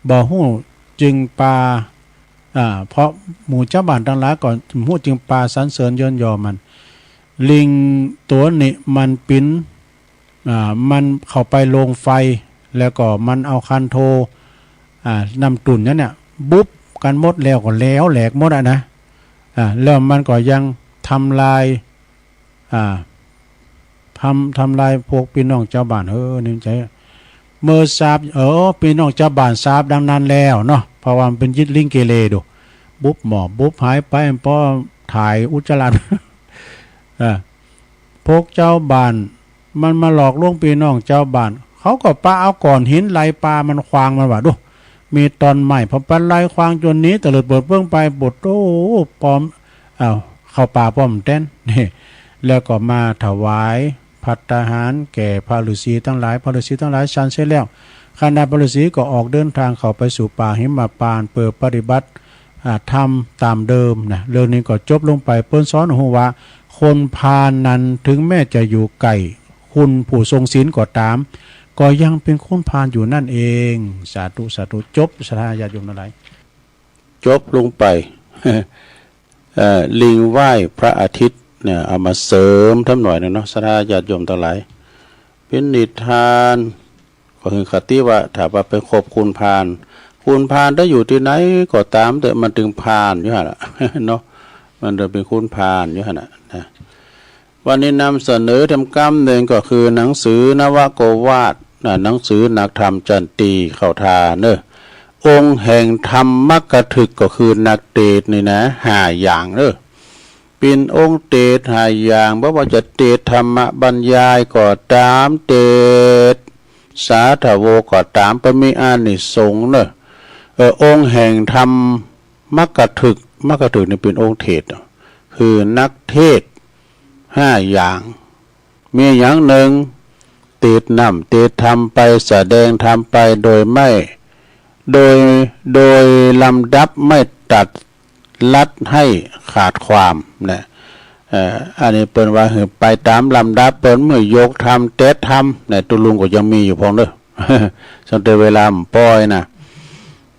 บ่ฮู้จึงปา อ่า เพราะหมู่จาวบ้านตังหลายก็ฮู้จึงปาสรรเสริญเยินยอมัน ลิงโตนี้มันเป๋น อ่า มันเข้าไปโฮงไฟ แล้วก็มันเอาคันโท อ่า น้ำตุ่นนั้นเนี่ย บุบกั๋นหมดแล้วก็แล้วแหลกหมดอะนะ อ่า แล้วมันก็ยังทำลาย อ่า ทำ ทำลายพวกปี้น้องจาวบ้าน เออ ในใจ๋ เมื่อทราบ เออ ปี้น้องจาวบ้านทราบดังนั้นแล้วเนาะ เพราะว่ามันเป๋นยิตลิงเกเรดู บุบหม้อบุบหายไป เพราะถ่ายอุจจาระ อ่า พวกจาวบ้าน มันมาหลอกลวงปี้น้องจาวบ้าน เขาก็ปาเอาก้อนหินไหลปามันขว้างมันว่า ดู มีต้นไม้ พอปาไหลขว้างจ๋นหนีเตลิดเปิดเปิ้งไป โผดโธ่ ปอม อ้าว เข้าป่าป้อมแต๊น นี่ แล้วก็มาถวายภัตตาหารแก่พระฤๅษีตังหลาย พระฤๅษีตังหลายฉันเสร็จแล้ว คณะพระฤๅษีก็ออกเดินทางเข้าไปสู่ป่าหิมพานต์ เปื้อปฏิบัติ อ่า ธรรมต๋ามเดิมนะ เรื่องนี้ก็จบลงไป เปิ้นสอนฮู้ว่า คนพาลนั้นเถิงแม้จะอยู่ใก้คุณผู้ทรงศีลก็ต๋าม ก็ยังเป๋นคนพาลอยู่นั่นเอง สาธุ สาธุ จบ ศรัทธาญาติโยมตังหลาย จบลงไป เอ่อ ลิงไหว้พระอาทิตย์เนี่ย เอามาเสริมทำหน่อยนึ่งเนาะ ศรัทธาญาติโยมตังหลาย เป๋นนิทาน ก็คือคติว่า ถ้าว่าไปคบคุณพาล คุณพาลจะอยู่ตี้ไหนก็ต๋ามเต๊อะ มันตึงพาลอยู่หั้นละ เนาะ มันจะเป๋นคุณพาลอยู่หั้นน่ะนะ วันนี้นำเสนอแถมกำนึ่งก็คือหนังสือนวโกวาท นะ หนังสือนักธรรมจันตีเข้าท่าเนอะ องค์แห่งธรรมมกถึกก็คือนักเตสน์นี่นะ ห้าอย่างเนอะ เป๋นองค์เตสน์ห้าอย่าง บ่ว่าจะเตสน์ธรรมบรรยายก็ต๋าม เตสน์สาธโวก็ต๋าม เปิ้นมีอานิสงส์เนอะ เออ องค์แห่งธรรมมกถึก มกถึกนี่เป๋นองค์เตสน์เนอะ คือนักเตสน์ห้าอย่าง มีอย่างหนึ่ง เตสน์นำเตสน์ธรรมไป แสดงธรรมไปโดยไม่ โดย โดยลำดับไม่ตัดลัดให้ขาดความนะ เอ่อ อันนี้เปิ้นว่าหื้อไปต๋ามลำดับ เปิ้นเมื่อยกธรรม เตสน์ธรรมนะ ตุ๊ลุงก็ยังมีอยู่พ่องเนอะ ตั้งแต่เวลามันปอยนะ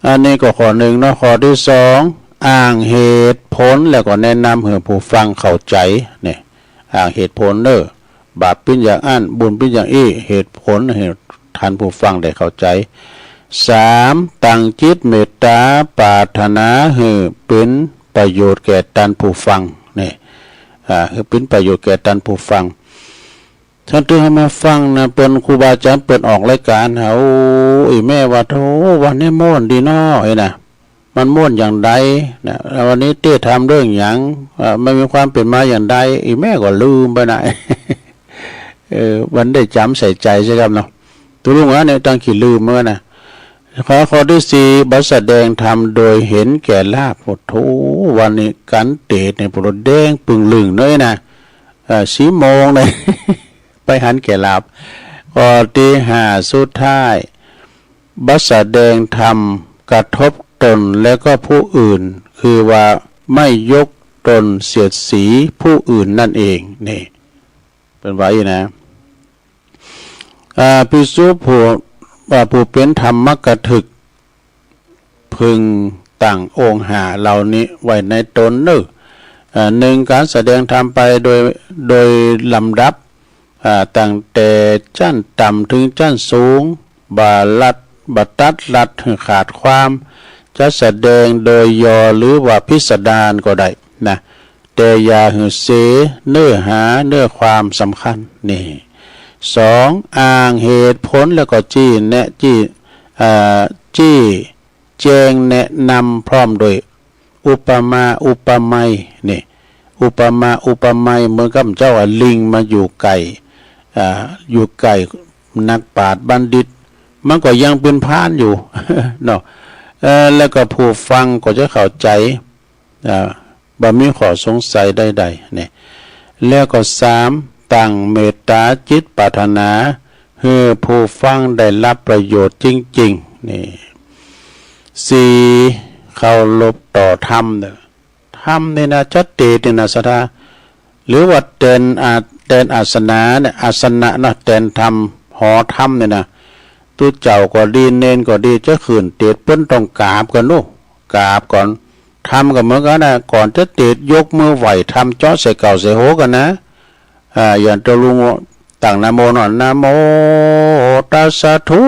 อันนี้ก็ข้อหนึ่งเนาะ ข้อตี้สอง อ้างเหตุผลแล้วก็แนะนำหื้อผู้ฟังเข้าใจ๋เนี่ย อ้างเหตุผลเนอะ บาปเป๋นอย่างอั้น บุญเป๋นอย่างอี้ เหตุผลหื้อต้านผู้ฟังได้เข้าใจ๋ สาม ตั้งจิตเมตต๋าปรารถนาหื้อเป๋นประโยชน์แก่ต้านผู้ฟังเนี่ย อ่า หื้อเป๋นประโยชน์แก่ต้านผู้ฟัง ต้านตี้หื้อมาฟังนะ เปิ้นครูบาอาจ๋ารย์เปิ้นออกรายก๋านนะ โอ้ อี่แม่ว่า โธ่ วันนี้ม่วนดีเนาะ เอ้ยนะ มันม่วนอย่างใดนะ วันนี้เตสน์ธรรมเรื่องหยัง เอ่อ มันมีความเป๋นมาอย่างใด อี่แม่ก็ลืมไปนะ เออ มันได้จ๋ำใส่ใจ๋ใช่ไหมเนาะ ตุ๊ลุงว่าเนี่ย ตั้งขี้ลืมเหมือนกั๋นนะ ข้อ ข้อตี้สี่ บ่แสดงธรรมโดยเห็นแก่ลาภ โอ้โธ่ วันนี้ก๋านเตสน์เนี่ย ปวดแดงปึ่งลึ่งเนอะนะ เอ่อ สี่โมงเนี่ย ไปหันแก่ลาภ ข้อตี้ห้าสุดท้าย บ่แสดงธรรมกระทบตนและก็ผู้อื่น คือว่าไม่ยกตนเสียดสีผู้อื่นนั่นเอง นี่ เปิ้นว่าอี้นะ อ่า ภิกษุผู้ อ่า ผู้เป๋นธรรมมกถึก พึงตั้งองค์ห้าเหล่านี้ไว้ในต๋นเนอะ อ่า หนึ่ง ก๋านแสดงธรรมไปโดย โดยลำดับ อ่า ตั้งแต่จั้นต่ำเถิงจั้นสูง บ่ลัด บ่ตัดลัดหื้อขาดความ จะแสดงโดยย่อหรือว่าพิสดารก็ได้นะ แต่อย่าหื้อเสยเนื้อหาเนื้อความสำคัญ นี่ สอง อ้างเหตุผลแล้วก็จี้แนะ จี้ เอ่อ จี้แจงแนะนำพร้อมด้วยอุปมาอุปไมย นี่ อุปมาอุปไมยเหมือนกับเจ้าว่าลิงมาอยู่ใก้ อ่า อยู่ใก้นักปราชญ์บัณฑิต มันก็ยังเป๋นพาลอยู่ เนาะ เอ่อ แล้วก็ผู้ฟังก็จะเข้าใจ๋ อ่า บ่มีข้อสงสัยใดๆ นี่ แล้วก็สาม ตั้งเมตต๋าจิตปรารถนา หื้อผู้ฟังได้ฮับประโยชน์จริงๆ นี่ สี่ เคารพต่อธรรมเนอะ ธรรมนี่นะ จะเตสน์นี่นะ ศรัทธา หรือว่าแตนอา แตนอาสนะเนี่ย อาสนะนะ แตนธรรม หอธรรมนี่นะ ตุ๊เจ้าก็ดี เณรก็ดี จะขึ้นเตสน์เปิ้นต้องกราบก่อนเนาะ กราบก่อน ธรรมก็เหมือนกั๋นนะ ก่อนจะเตสน์ยกมือไหว้ธรรม เจาะใส่เก้าใส่หัวก่อนนะ อ่า อย่างตุ๊ลุงตั้งนะโมเนาะ นะโมตัสสะ ธุ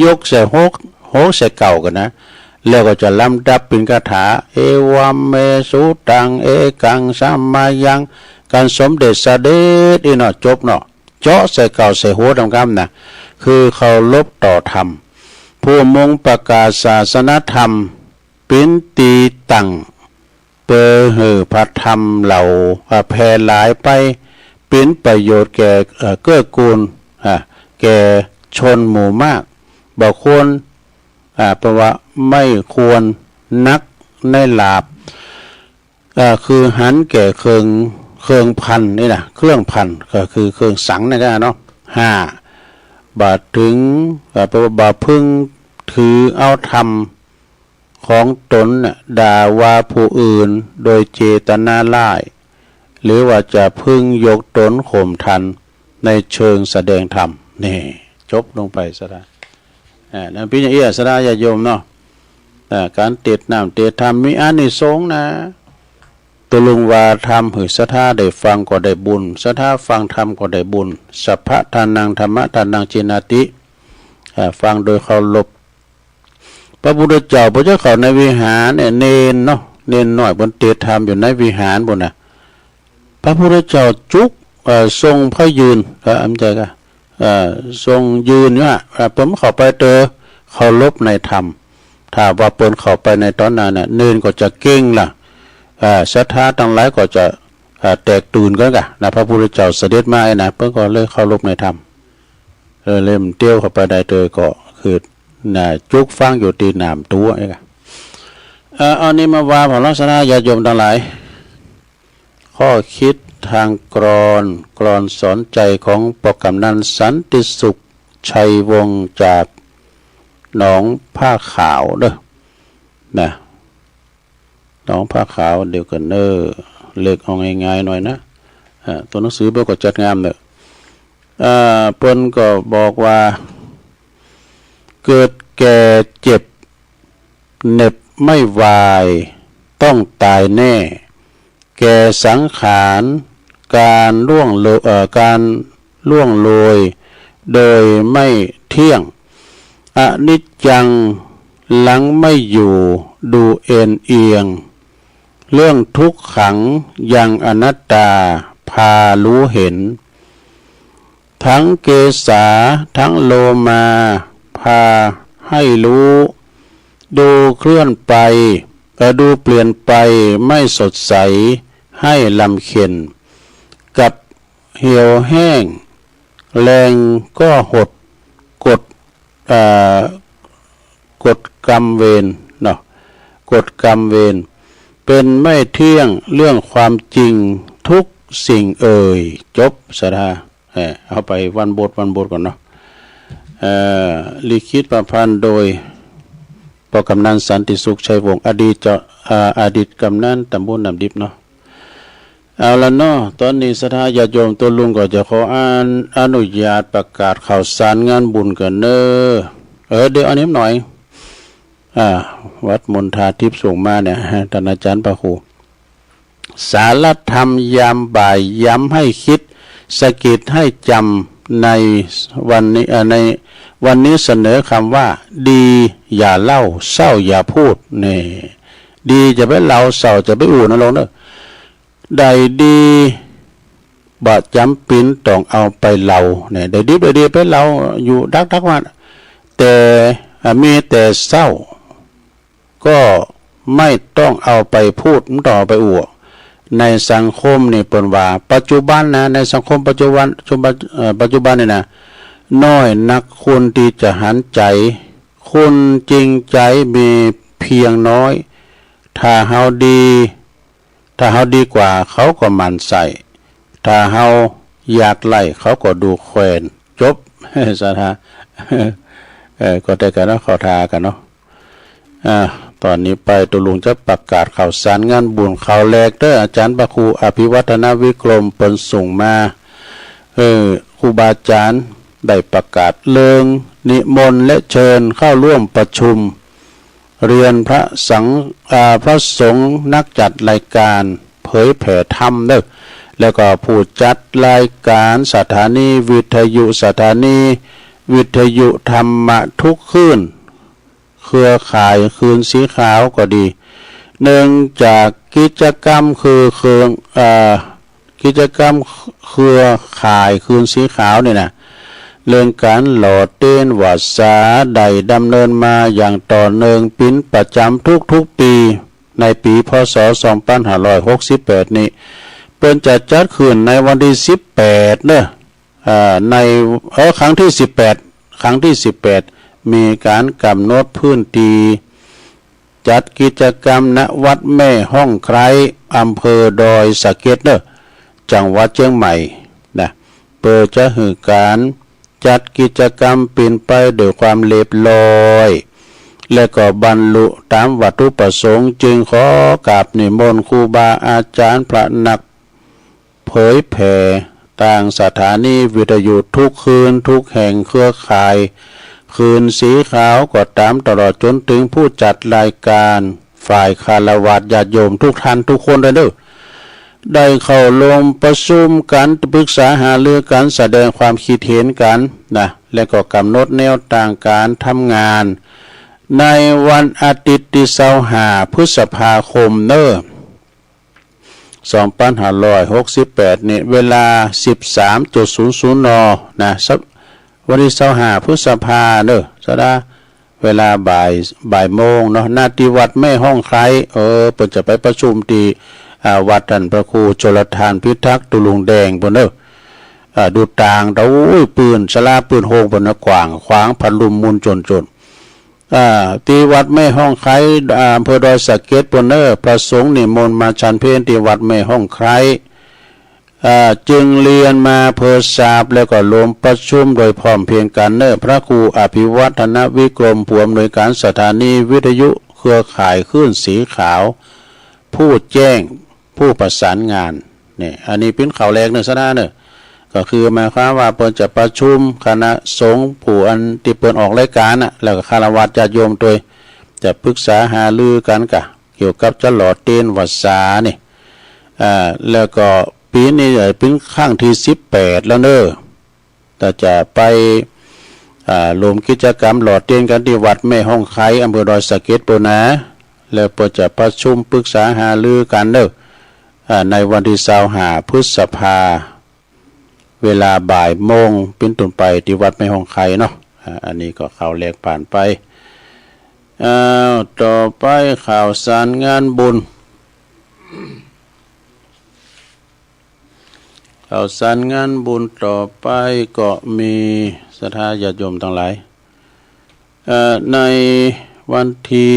ยกใส่หัว หัวใส่เก้าก่อนนะ แล้วก็จะลำดับเป๋นคาถา เอวัมเมสุตัง เอกังสะมะยัง ก๋านสมเด็จเสด็จอี้เนาะ จบเนาะ เจาะใส่เก้าใส่หัวต๋ามกำนะ คือเคารพต่อธรรม ผู้มุงประกาศศาสนธรรม เป๋นตี้ตั้ง เปื้อหื้อพระธรรมเหล่า อ่า แผ่หลายไป เป๋นประโยชน์แก่ เอ่อ เกื้อกูล อ่า แก่ชนหมู่มาก บ่ควร อ่า แปลว่าไม่ควรนักในลาภ อ่า คือหันแก่เครื่อง เครื่องพันนี่นะ เครื่องพันก็คือเครื่องสังนั่นนะเนาะ ห้า บ่เถิง อ่า แปลว่าบ่พึงถือเอาธรรม ของต๋นน่ะ ด่าว่าผู้อื่นโดยเจตนาร้าย หรือว่าจะพึงยกต๋นข่มท่านในเชิงแสดงธรรม นี่ จบลงไปซะละ อ่า นั้นเป๋นอย่างอี้ ศรัทธาญาติโยมเนาะ อ่า ก๋านเตสน์น้ำเตสน์ธรรมมีอานิสงส์นะ ตุ๊ลุงว่าทำหื้อศรัทธาได้ฟังก็ได้บุญ ศรัทธาฟังธรรมก็ได้บุญ สัพพะทานัง ธัมมะทานัง จีนาติ อ่า ฟังโดยเคารพ พระพุทธเจ้า พระเจ้าเข้าในวิหารเนี่ย เณรเนาะ เณรน้อยเปิ้นเตสน์ธรรมอยู่ในวิหารปู้นน่ะ พระพุทธเจ้าจุก เอ่อ ทรงพระยืน เอ่อ บ่ใจ้ก็ เอ่อ ทรงยืนอยู่ฮะ เอ่อ เปิ้นเข้าไปเต๊อะ เคารพในธรรม ถ้าว่าเปิ้นเข้าไปในต๋อนนั้นน่ะ เณรก็จะเกร็งละ เอ่อ ศรัทธาตังหลายก็จะ เอ่อ แตกตื่นกั๋นก่ะนะ พระพุทธเจ้าเสด็จมาไอ้นะ เปิ้นก็เลยเคารพในธรรม เออ เลยเตียวเข้าไปได้เต๊อะ ก็คือ นะ จุกฟังอยู่ตี้หน้าประตู๋ไอ้ก่ะ เอ่อ เอานี้มาว่าผ่อเล่าศรัทธาญาติโยมตังหลาย ข้อคิดตางกลอน กลอนสอนใจ๋ของป้อกำนันสันติสุข ชัยวงศ์ จากหนองผ้าขาวเด้อ นะ หนองผ้าขาว เดี๋ยวก่อนเน้อ เลือกเอาง่ายๆ หน่อยนะ อ่า ตั๋วหนังสือเปิ้นก็จัดงามเน้อ อ่า เปิ้นก็บอกว่า เกิดแก่เจ็บ เหน็บไม่วาย ต้องตายแน่ แก่สังขาร การล่วงโล- เอ่อ การล่วงโรย โดยไม่เที่ยง อนิจจัง ลังไม่อยู่ ดูเอนเอียง เรื่องทุกขัง ยังอนัตตา พารู้เห็น ทั้งเกสา ทั้งโลมา พาให้รู้ ดูเคลื่อนไป เอ่อ ดูเปลี่ยนไป ไม่สดใส ให้รำเค็ญ กับเหี่ยวแห้ง แรงก็หด กฎ เอ่อ กฎกรรมเวรเนาะ กฎกรรมเวร เป็นไม่เที่ยง เรื่องความจริง ทุกสิ่งเอ่ย จบ ศรัทธา เอ่อ เอาไปวันบท วันบทก่อนเนาะ เอ่อ ลิขิตประพันธ์โดย ป้อกำนันสันติสุข ชัยวงศ์ อดีตเจ้า เอ่อ อดีตกำนันตำบลน้ำดิบเนาะ เอาละเนาะ ต๋อนนี้ศรัทธาญาติโยม ตุ๊ลุงก็จะขออาน- อนุญาตประกาศข่าวสารงานบุญก่อนเน้อ เออ เดี๋ยวอันนี้หน่อย อ่า วัดมณฑาทิพย์ส่งมาเนี่ย ท่านอาจารย์พระครู สารธรรมยามบ่ายย้ำให้คิด สะกิดให้จำ ในวันนี้ เอ่อ ในวันนี้เสนอคำว่า ดีอย่าเล่า เศร้าอย่าพูด นี่ ดีจะไปเล่า เศร้าจะไปอู้นะลูกเน้อ ได้ดีบ่จ๋ำเป๋นต้องเอาไปเล่า เนี่ย ได้ดี ได้ดีไปเล่าอยู่ดักๆ ว่า แต่ อ่า มีแต่เศร้า ก็ไม่ต้องเอาไปพูด ไม่ต้องเอาไปอู้ ในสังคมนี่เปิ้นว่า ปัจจุบันนะ ในสังคมปัจจุบัน ปัจจุบัน เอ่อ ปัจจุบันนี่นะ น้อยนักคนตี้จะหันใจ๋ คนจริงใจ๋มีเพียงน้อย ถ้าเฮาดี ถ้าเฮาดีกว่า เขาก็หมั่นใส่ ถ้าเฮาหยาดไล่ เขาก็ดูแควน จบ ศรัทธา เออ ก็ได้กั๋นเนาะ เข้าท่ากั๋นเนาะ อ่า ต๋อนนี้ไปตุ๊ลุงจะประกาศข่าวสารงานบุญข่าวแรกเน้อ อาจารย์พระครูอภิวัฒนวิกรมเปิ้นส่งมา เออ ครูบาอาจารย์ได้ประกาศเรื่องนิมนต์และเชิญเข้าร่วมประชุม เรียนพระสัง- อ่า พระสงฆ์นักจัดรายการเผยแผ่ธรรมเน้อ แล้วก็ผู้จัดรายการสถานีวิทยุ สถานีวิทยุธรรมะทุกคลื่น เครือข่ายคืนสีขาวก็ดี เนื่องจากกิจกรรมคือเครื่อง เอ่อ กิจกรรมเครือข่ายคืนสีขาวนี่นะ เรื่องก๋านหล่อเตียนวาสาได้ดำเนินมาอย่างต่อเนื่องเป๋นประจ๋ำทุกๆ ปี ในปี๋ พ.ศ. สองปันห้าร้อยหกสิบแปด นี้ เปิ้นจะจัดขึ้นในวันตี้ สิบแปด เน้อ เอ่อ ใน เออ ครั้งตี้ สิบแปด ครั้งตี้ สิบแปด มีก๋านก๋ำหนดพื้นตี้ จัดกิจกรรม ณ วัดแม่ฮ่องไคร้ อำเภอดอยสะเก็ดเน้อ จังหวัดเจียงใหม่นะ เปื้อจะหื้อก๋านจัดกิจกรรมเป๋นไปโดยความเรียบร้อย และก็บรรลุต๋ามวัตถุประสงค์ จึงขอกราบนิมนต์ครูบาอาจารย์พระนัก เผยแผ่ตางสถานีวิทยุทุกคืนทุกแห่ง เครือข่ายคืนสีขาวก็ต๋าม ตลอดจ๋นเถิงผู้จัดรายการ ฝ่ายฆราวาสญาติโยมทุกท่านทุกคนเด้อ ได้เข้าร่วมประชุมกั๋น ปรึกษาหารือกั๋น แสดงความคิดเห็นกั๋นนะ และก็ก๋ำหนดแนวตางก๋านทำงาน ในวันอาทิตย์ตี้ ซาวห้า พฤษภาคมเน้อ สองปันห้าร้อยหกสิบแปด นี้ เวลา สิบสามจุดศูนย์ศูนย์ น. นะ ส- วันตี้ซาวห้าพฤษภาเน่อ สะดา เวลาบ่าย บ่ายโมงเนาะ ณ ตี้วัดแม่ฮ่องไคร้ เออ เปิ้นจะไปประชุมตี้ อ่า วัดต้านพระครูชลทานพิทักษ์ ตุ๊ลุงแดงปู้นเน่อ อ่า ดูตางเต้า อุ้ย ปื้นศาลาปื้นโฮงปู้นนะ กว้างขวาง ผาลุ่มมูลจ๋นๆ อ่า ตี้วัดแม่ฮ่องไคร้ อ่า อำเภอดอยสะเก็ดปู้นเน่อ พระสงฆ์นิมนต์มาฉันเพลตี้วัดแม่ฮ่องไคร้ อ่า จึงเรียนมาเพื่อทราบ แล้วก็รวมประชุมโดยพร้อมเพรียงกั๋นเน่อ พระครูอภิวัฒนวิกรม ผู้อำนวยการสถานีวิทยุเครือข่ายคลื่นสีขาว ผู้แจ้ง ผู้ประสานงาน เนี่ย อันนี้เป๋นข่าวแรกเน่อ สะดาเน่อ ก็คือหมายความว่าเปิ้นจะประชุมคณะสงฆ์ผู้อันตี้เปิ้นออกรายก๋านน่ะ แล้วก็ฆราวาสญาติโยมตวย จะปรึกษาหารือกั๋นก่ะ เกี่ยวกับจะหล่อเตียนวัสสานี่ อ่า แล้วก็ปี๋นี้เป๋นครั้งตี้สิบแปดแล้วเน่อ ถ้าจะไป อ่า รวมกิจกรรมหล่อเตียนกั๋นตี้วัดแม่ฮ่องไคร้ อำเภอดอยสะเก็ดปู้นนา แล้วเปิ้นจะประชุมปรึกษาหารือกั๋นเน่อ อ่า ในวันตี้ซาวห้าพฤษภา เวลาบ่ายโมงเป๋นต้นไปตี้วัดแม่ฮ่องไคร้เนาะ อ่า อันนี้ก็ข่าวแรกผ่านไป อ้าว ต่อไปข่าวสารงานบุญ ข่าวสารงานบุญต่อไปก็มี ศรัทธาญาติโยมตังหลาย เอ่อ ในวันตี้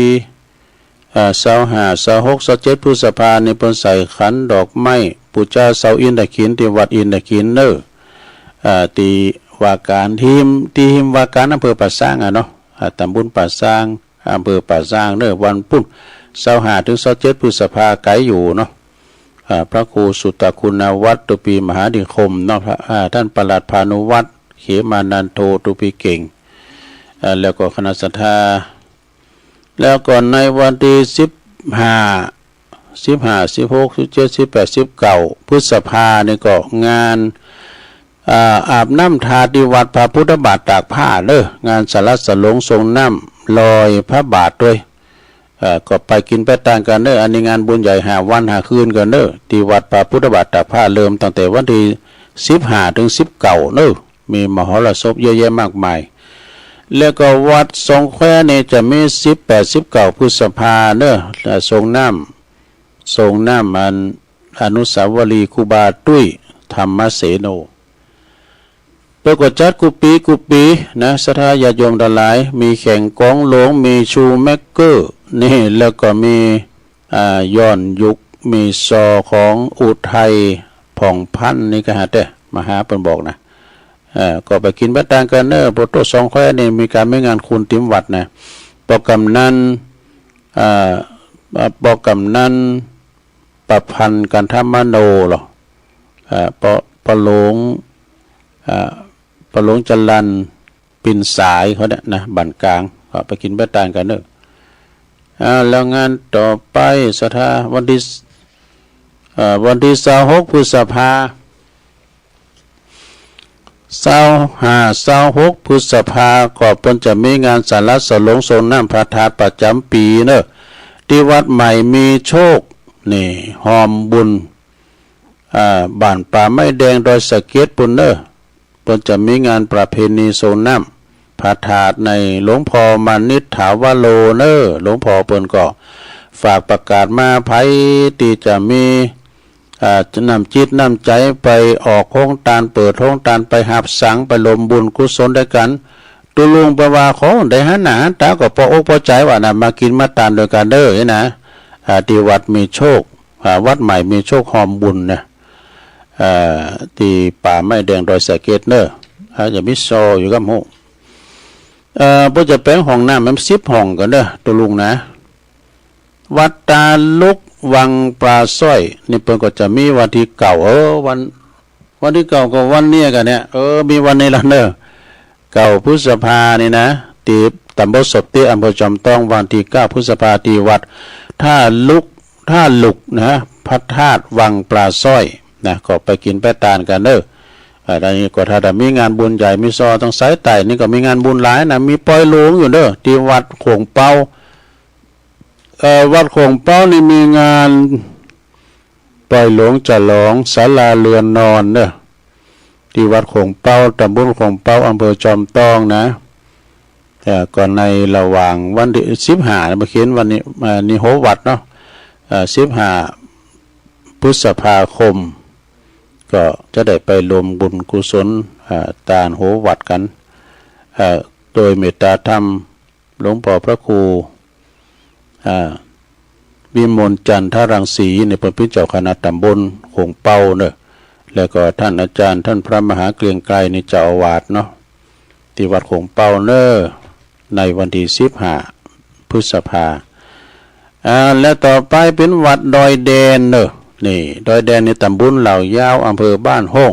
เอ่อ ซาวห้า ซาวหก ซาวเจ็ดพฤษภานี่ เปิ้นใส่ขันดอกไม้ปู๋จาเสาอินทขิลตี้วัดอินทขิลเน่อ เอ่อ ตี้ว่าก๋านฮิม ตี้ฮิมว่าก๋านอำเภอป่าซางอะเนาะ อ่า ต๋ำบลป่าซาง อำเภอป่าซางเน่อ วันปุ้น ซาวห้า เถิง ซาวเจ็ดพฤษภา ไก๋อยู่เนาะ อ่า พระครูสุตตคุณวัตร ตุ๊ปีมหานิคมเนาะ พระ อ่า ต้านปลัดพานุวัตร เขมานันโท ตุ๊ปีเก่ง อ่า แล้วก็คณะศรัทธา แล้วก็ในวันตี้สิบห้า สิบห้า สิบหก สิบเจ็ด สิบแปด สิบเก้า พฤษภานี่ก็งาน อ่า อาบน้ำธาตุตี้วัดพระพุทธบาทตากผ้าเน่อ งานสาระสลงส่งน้ำลอยพระบาทตวย เอ่อ ก็ไปกิ๋นไปตานกั๋นเน่อ อันนี้งานบุญใหญ่ห้าวันห้าคืนกั๋นเน่อ ตี้วัดพระพุทธบาทตากผ้า เริ่มตั้งแต่วันตี้สิบห้าเถิงสิบเก้าเน่อ มีมหรสพเยอะแยะมากมาย แล้วก็วัดสองแควนี่จะมีสิบแปด สิบเก้าพฤษภาเน่อ เอ่อ ส่งน้ำ ส่งน้ำอันอนุสาวรีย์ครูบาตุ้ยธรรมเสโน เปิ้นก็จัดกู้ปี๋กู้ปี๋นะ ศรัทธาญาติโยมตังหลาย มีแข่งกองหลวง มีชูแม็กเกอร์นี่ แล้วก็มี อ่า ย้อนยุค มีซอของอุทัยผ่องพันธ์นี่ก็หาแต่ มาหาเปิ้นบอกนะ เอ่อ ก็ไปกิ๋นไปตานกั๋นเน่อ ปอโต้สองแควนี่มีก๋านมีงานคูณตี๋มวัดนะ ปอกำนัน อ่า ปอกำนัน ประพันธ์กันทมโนเหรอ อ่า ปอ ปอหลวง อ่า ปอหลวงจรัญปินสายเขาเนี่ยนะ บ้านกลาง ก็ไปกิ๋นไปตานกั๋นเน่อ อ่า แล้วงานต่อไป ศรัทธา วันตี้ เอ่อ วันตี้ซาวหกพฤษภา ซาวห้า ซาวหกพฤษภา ก็เปิ้นจะมีงานสาระสลงส่งน้ำพระธาตุประจ๋ำปี๋เน่อ ตี้วัดใหม่มีโชค นี่ ฮอมบุญ อ่า บ้านป่าไม้แดงดอยสะเก็ดปู้นเน่อ เปิ้นจะมีงานประเพณีส่งน้ำพระธาตุในหลวงพ่อมานิษฐาวโรเน่อ หลวงพ่อเปิ้นก็ฝากประกาศมา ใผตี้จะมี อ่า น้ำจิตน้ำใจ๋ไปออกโฮงตาน เปิดโฮงตาน ไปหับสัง ไปรวมบุญกุศลตวยกั๋น ตุ๊ลุงเปิ้นว่า ขอได้หันหน้าหันต๋าก็ปออกปอใจ๋ว่านะ มากิ๋นมาตานตวยกั๋นเน่อ นี่นะ อ่า ตี้วัดมีโชค อ่า วัดใหม่มีโชคฮอมบุญนะ เอ่อ ตี้ป่าไม้แดงดอยสะเก็ดเน่อ อ่า จะมีซออยู่กำฮู้ เอ่อ เปิ้นจะแป๋งห้องน้ำแหมสิบห้องกั๋นเน่อ ตุ๊ลุงนะ วัดตาลุกวังปลาสร้อย นี่เปิ้นก็จะมีวันตี้เก้า เออ วัน วันตี้เก้าก็วันนี้กั๋นเนี่ย เออ มีวันนี้ละเน่อ เก้าพฤษภานี่นะ ตี้ตำบลศพเตี้ย อำเภอจอมตอง วันตี้เก้าพฤษภา ตี้วัดท่าลุก ท่าลุกนะ พระธาตุวังปลาสร้อยนะ ก็ไปกิ๋นไปตานกั๋นเน่อ อ่า อันนี้ก็ถ้าจะมีงานบุญใหญ่ มีซอตังสายใต้นี่ก็มีงานบุญหลายนะ มีปอยหลวงอยู่เน่อ ตี้วัดโข่งเปา เอ่อ วัดโข่งเปานี่มีงานปอยหลวงฉลองศาลาเรือนนอนเน่อ ตี้วัดโขงเป๊า ต๋ำบลโขงเป๊า อำเภอจอมตองนะ เอ่อ ก็ในระหว่างวันตี้สิบห้านะ บ่เขียนวันนี้ เอ่อ นี่โหวัดเนาะ เอ่อ สิบห้า พฤษภาคม ก็จะได้ไปรวมบุญกุศล เอ่อ ตานโหวัดกั๋น เอ่อ โดยเมตตาธรรม หลวงป้อพระครู อ่า วิมลจันทรังสี นี่เปิ้นเป๋นเจ้าคณะต๋ำบลโขงเป๊าเนาะ แล้วก็ต้านอาจ๋ารย์ ต้านพระมหาเกรียงไกร นี่เจ้าอาวาสเนาะ ตี้วัดโขงเป๊าเนาะ ในวันตี้สิบห้า พฤษภา อ่า และต่อไปเป๋นวัดดอยแดนเนาะ นี่ ดอยแดนนี่ต๋ำบลเหล่ายาว อำเภอบ้านโฮ่ง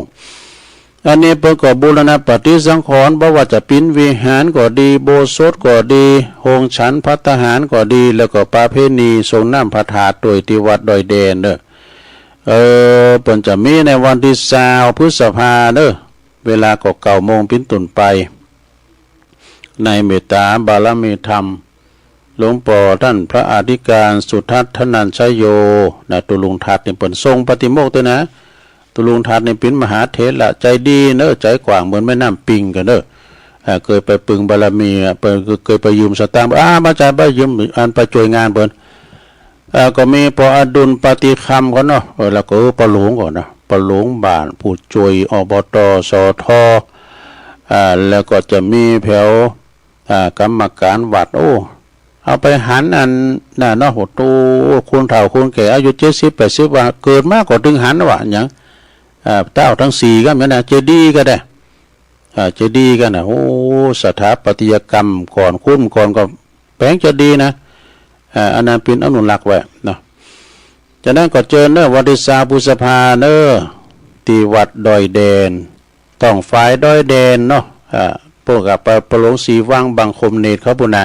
อันนี้เปิ้นก็บูรณะปฏิสังขรณ์ บ่ว่าจะเป๋นวิหารก็ดี อุโบสถก็ดี โฮงฉันภัตตาหารก็ดี แล้วก็ประเพณีสรงน้ำพระธาตุตวยตี้วัดดอยแดนเนาะ เออ เปิ้นจะมีในวันตี้ซาวพฤษภาเนาะ เวลาก็เก้าโมงเป๋นต้นไป ในเมตตาบารมีธรรม หลวงป้อต้านพระอธิการสุทัศน์ ธนัญชโย นะ ตุ๊ลุงทัศน์นี่เปิ้นทรงปาติโมกข์ตวยนะ ตุ๊ลุงทัศน์นี่เป๋นมหาเถระใจ๋ดีเนาะ ใจ๋กว้างเหมือนแม่น้ำปิงกั๋นเนาะ อ่า เกยไปปึงบารมีอ่ะ เปิ้นเกยไปยืมสตางค์ อ่า บ่ใจ้ บ่ยืม อันไปจ้วยงานเปิ้น เอ่อ ก็มีป้ออดุล ปาฏิคำ ก่อนเนาะ เออ แล้วก็ เออ ป้อหลวงก่อนนะ ป้อหลวงบ้าน ผู้จ้วย อบต สท อ่า แล้วก็จะมีแผว อ่า กรรมก๋านวัด โอ้ เอาไปหันอันนั้นเนาะ โอ้โห คนเฒ่าคนแก่ อายุเจ็ดสิบแปดสิบ ว่าเกิดมาก็ตึงหันว่าหยัง อ่า เต้าตังสี่ก็แม่นนะ เจดีย์ก็ได้ อ่า เจดีย์ก็นะ โอ้ สถาปัตยกรรมก่อนคุ้นก่อนก็แป๋งจะดีนะ อ่า อันนั้นเป๋นอนุรักษ์ไว้เนาะ จากนั้นก็เจิญเนาะ วันตี้ซาวพฤษภาเนาะ ตี้วัดดอยแดน ต้องฝายดอยแดนเนาะ อ่า พวกกับป้อหลวงศรีวัง บังคมเนตรเขาปู้นนะ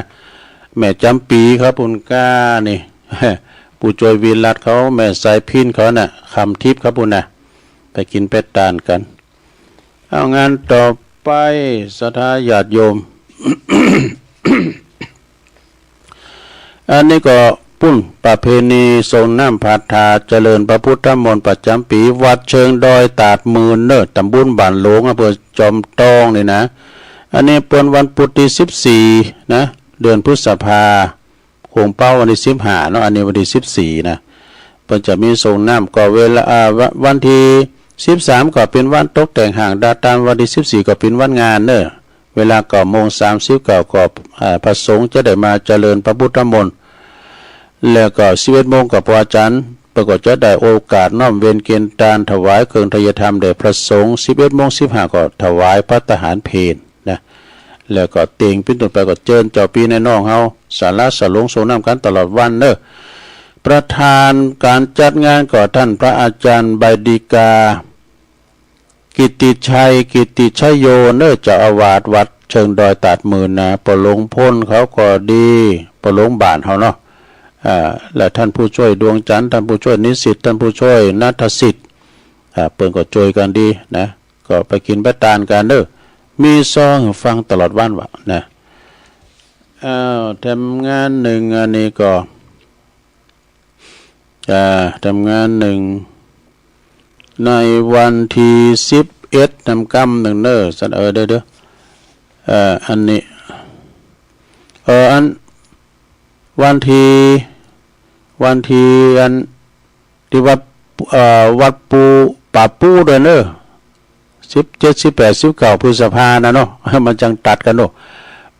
แม่จ๋ำปี๋เขาปู้นก้านี่ ผู้จ้วยวิรัตเขา แม่สายพิณเขาน่ะ คำทิพย์เขาปู้นนะ ไปกิ๋นไปตานกั๋น เอา งานต่อไป ศรัทธาญาติโยม อันนี้ก็ปู้น ประเพณีสรงน้ำพระธาตุ เจริญพระพุทธมนต์ประจ๋ำปี๋ วัดเชิงดอยตาดหมื่นเนาะ ต๋ำบลบ้านโหลง อำเภอจอมตองนี่นะ อันนี้เปิ้นวันพุธตี้สิบสี่นะ เดือนพฤษภา โขงเป๊าวันตี้สิบห้าเนาะ อันนี้วันตี้สิบสี่นะ เปิ้นจะมีสรงน้ำ ก็เวลา อ่า ว- วันตี้สิบสามก็เป๋นวันตกแต่งห้างดาตาน วันตี้สิบสี่ก็เป๋นวันงานเนาะ เวลาเก้าโมงสามสิบเก้าก็ อ่า พระสงฆ์จะได้มาเจริญพระพุทธมนต์ แล้วก็สิบเอ็ดโมงก็ป้ออาจ๋ารย์ เปิ้นก็จะได้โอกาสน้อมเวนเกณฑ์ตาน ถวายเครื่องไทยธรรมแด่พระสงฆ์ สิบเอ็ดโมงสิบห้าก็ถวายภัตตาหารเพลนะ แล้วก็เต็งเป๋นต้นไปก็เจิญเจ้าปี้นายน้องเฮา สาราสะหลงสรงน้ำกั๋นตลอดวันเนาะ ประธานก๋านจัดงานก็ต้านพระอาจ๋ารย์ใบดีกา กิตติชัย กิตติชโยเนาะ เจ้าอาวาสวัดเชิงดอยตาดหมื่นนะ ป้อหลวงพ้นเขาก็ดี ป้อหลวงบ้านเฮาเนาะ อ่า และต้านผู้จ้วยดวงจันทร์ ต้านผู้จ้วยนิสิต ต้านผู้จ้วยณัฐศิษย์ อ่า เปิ้นก็จ้วยกั๋นดีนะ ก็ไปกิ๋นไปตานกั๋นเนาะ มีซอหื้อฟังตลอดวันวะนะ อ้าว แถมงานนึ่ง อันนี้ก็ อ่า แถมงานนึ่ง ในวันตี้สิบเอ็ด นำก้ำนึ่งเนาะ สัน เออ เดี๋ยว เดี๋ยว เอ่อ อันนี้ เออ อัน วันตี้ วันตี้ อัน ตี้วัด เอ่อ วัดปู ป่าปูด้วยเนาะ สิบเจ็ด สิบแปด สิบเก้า พฤษภานะเนาะ มันจังตัดกั๋นเนาะ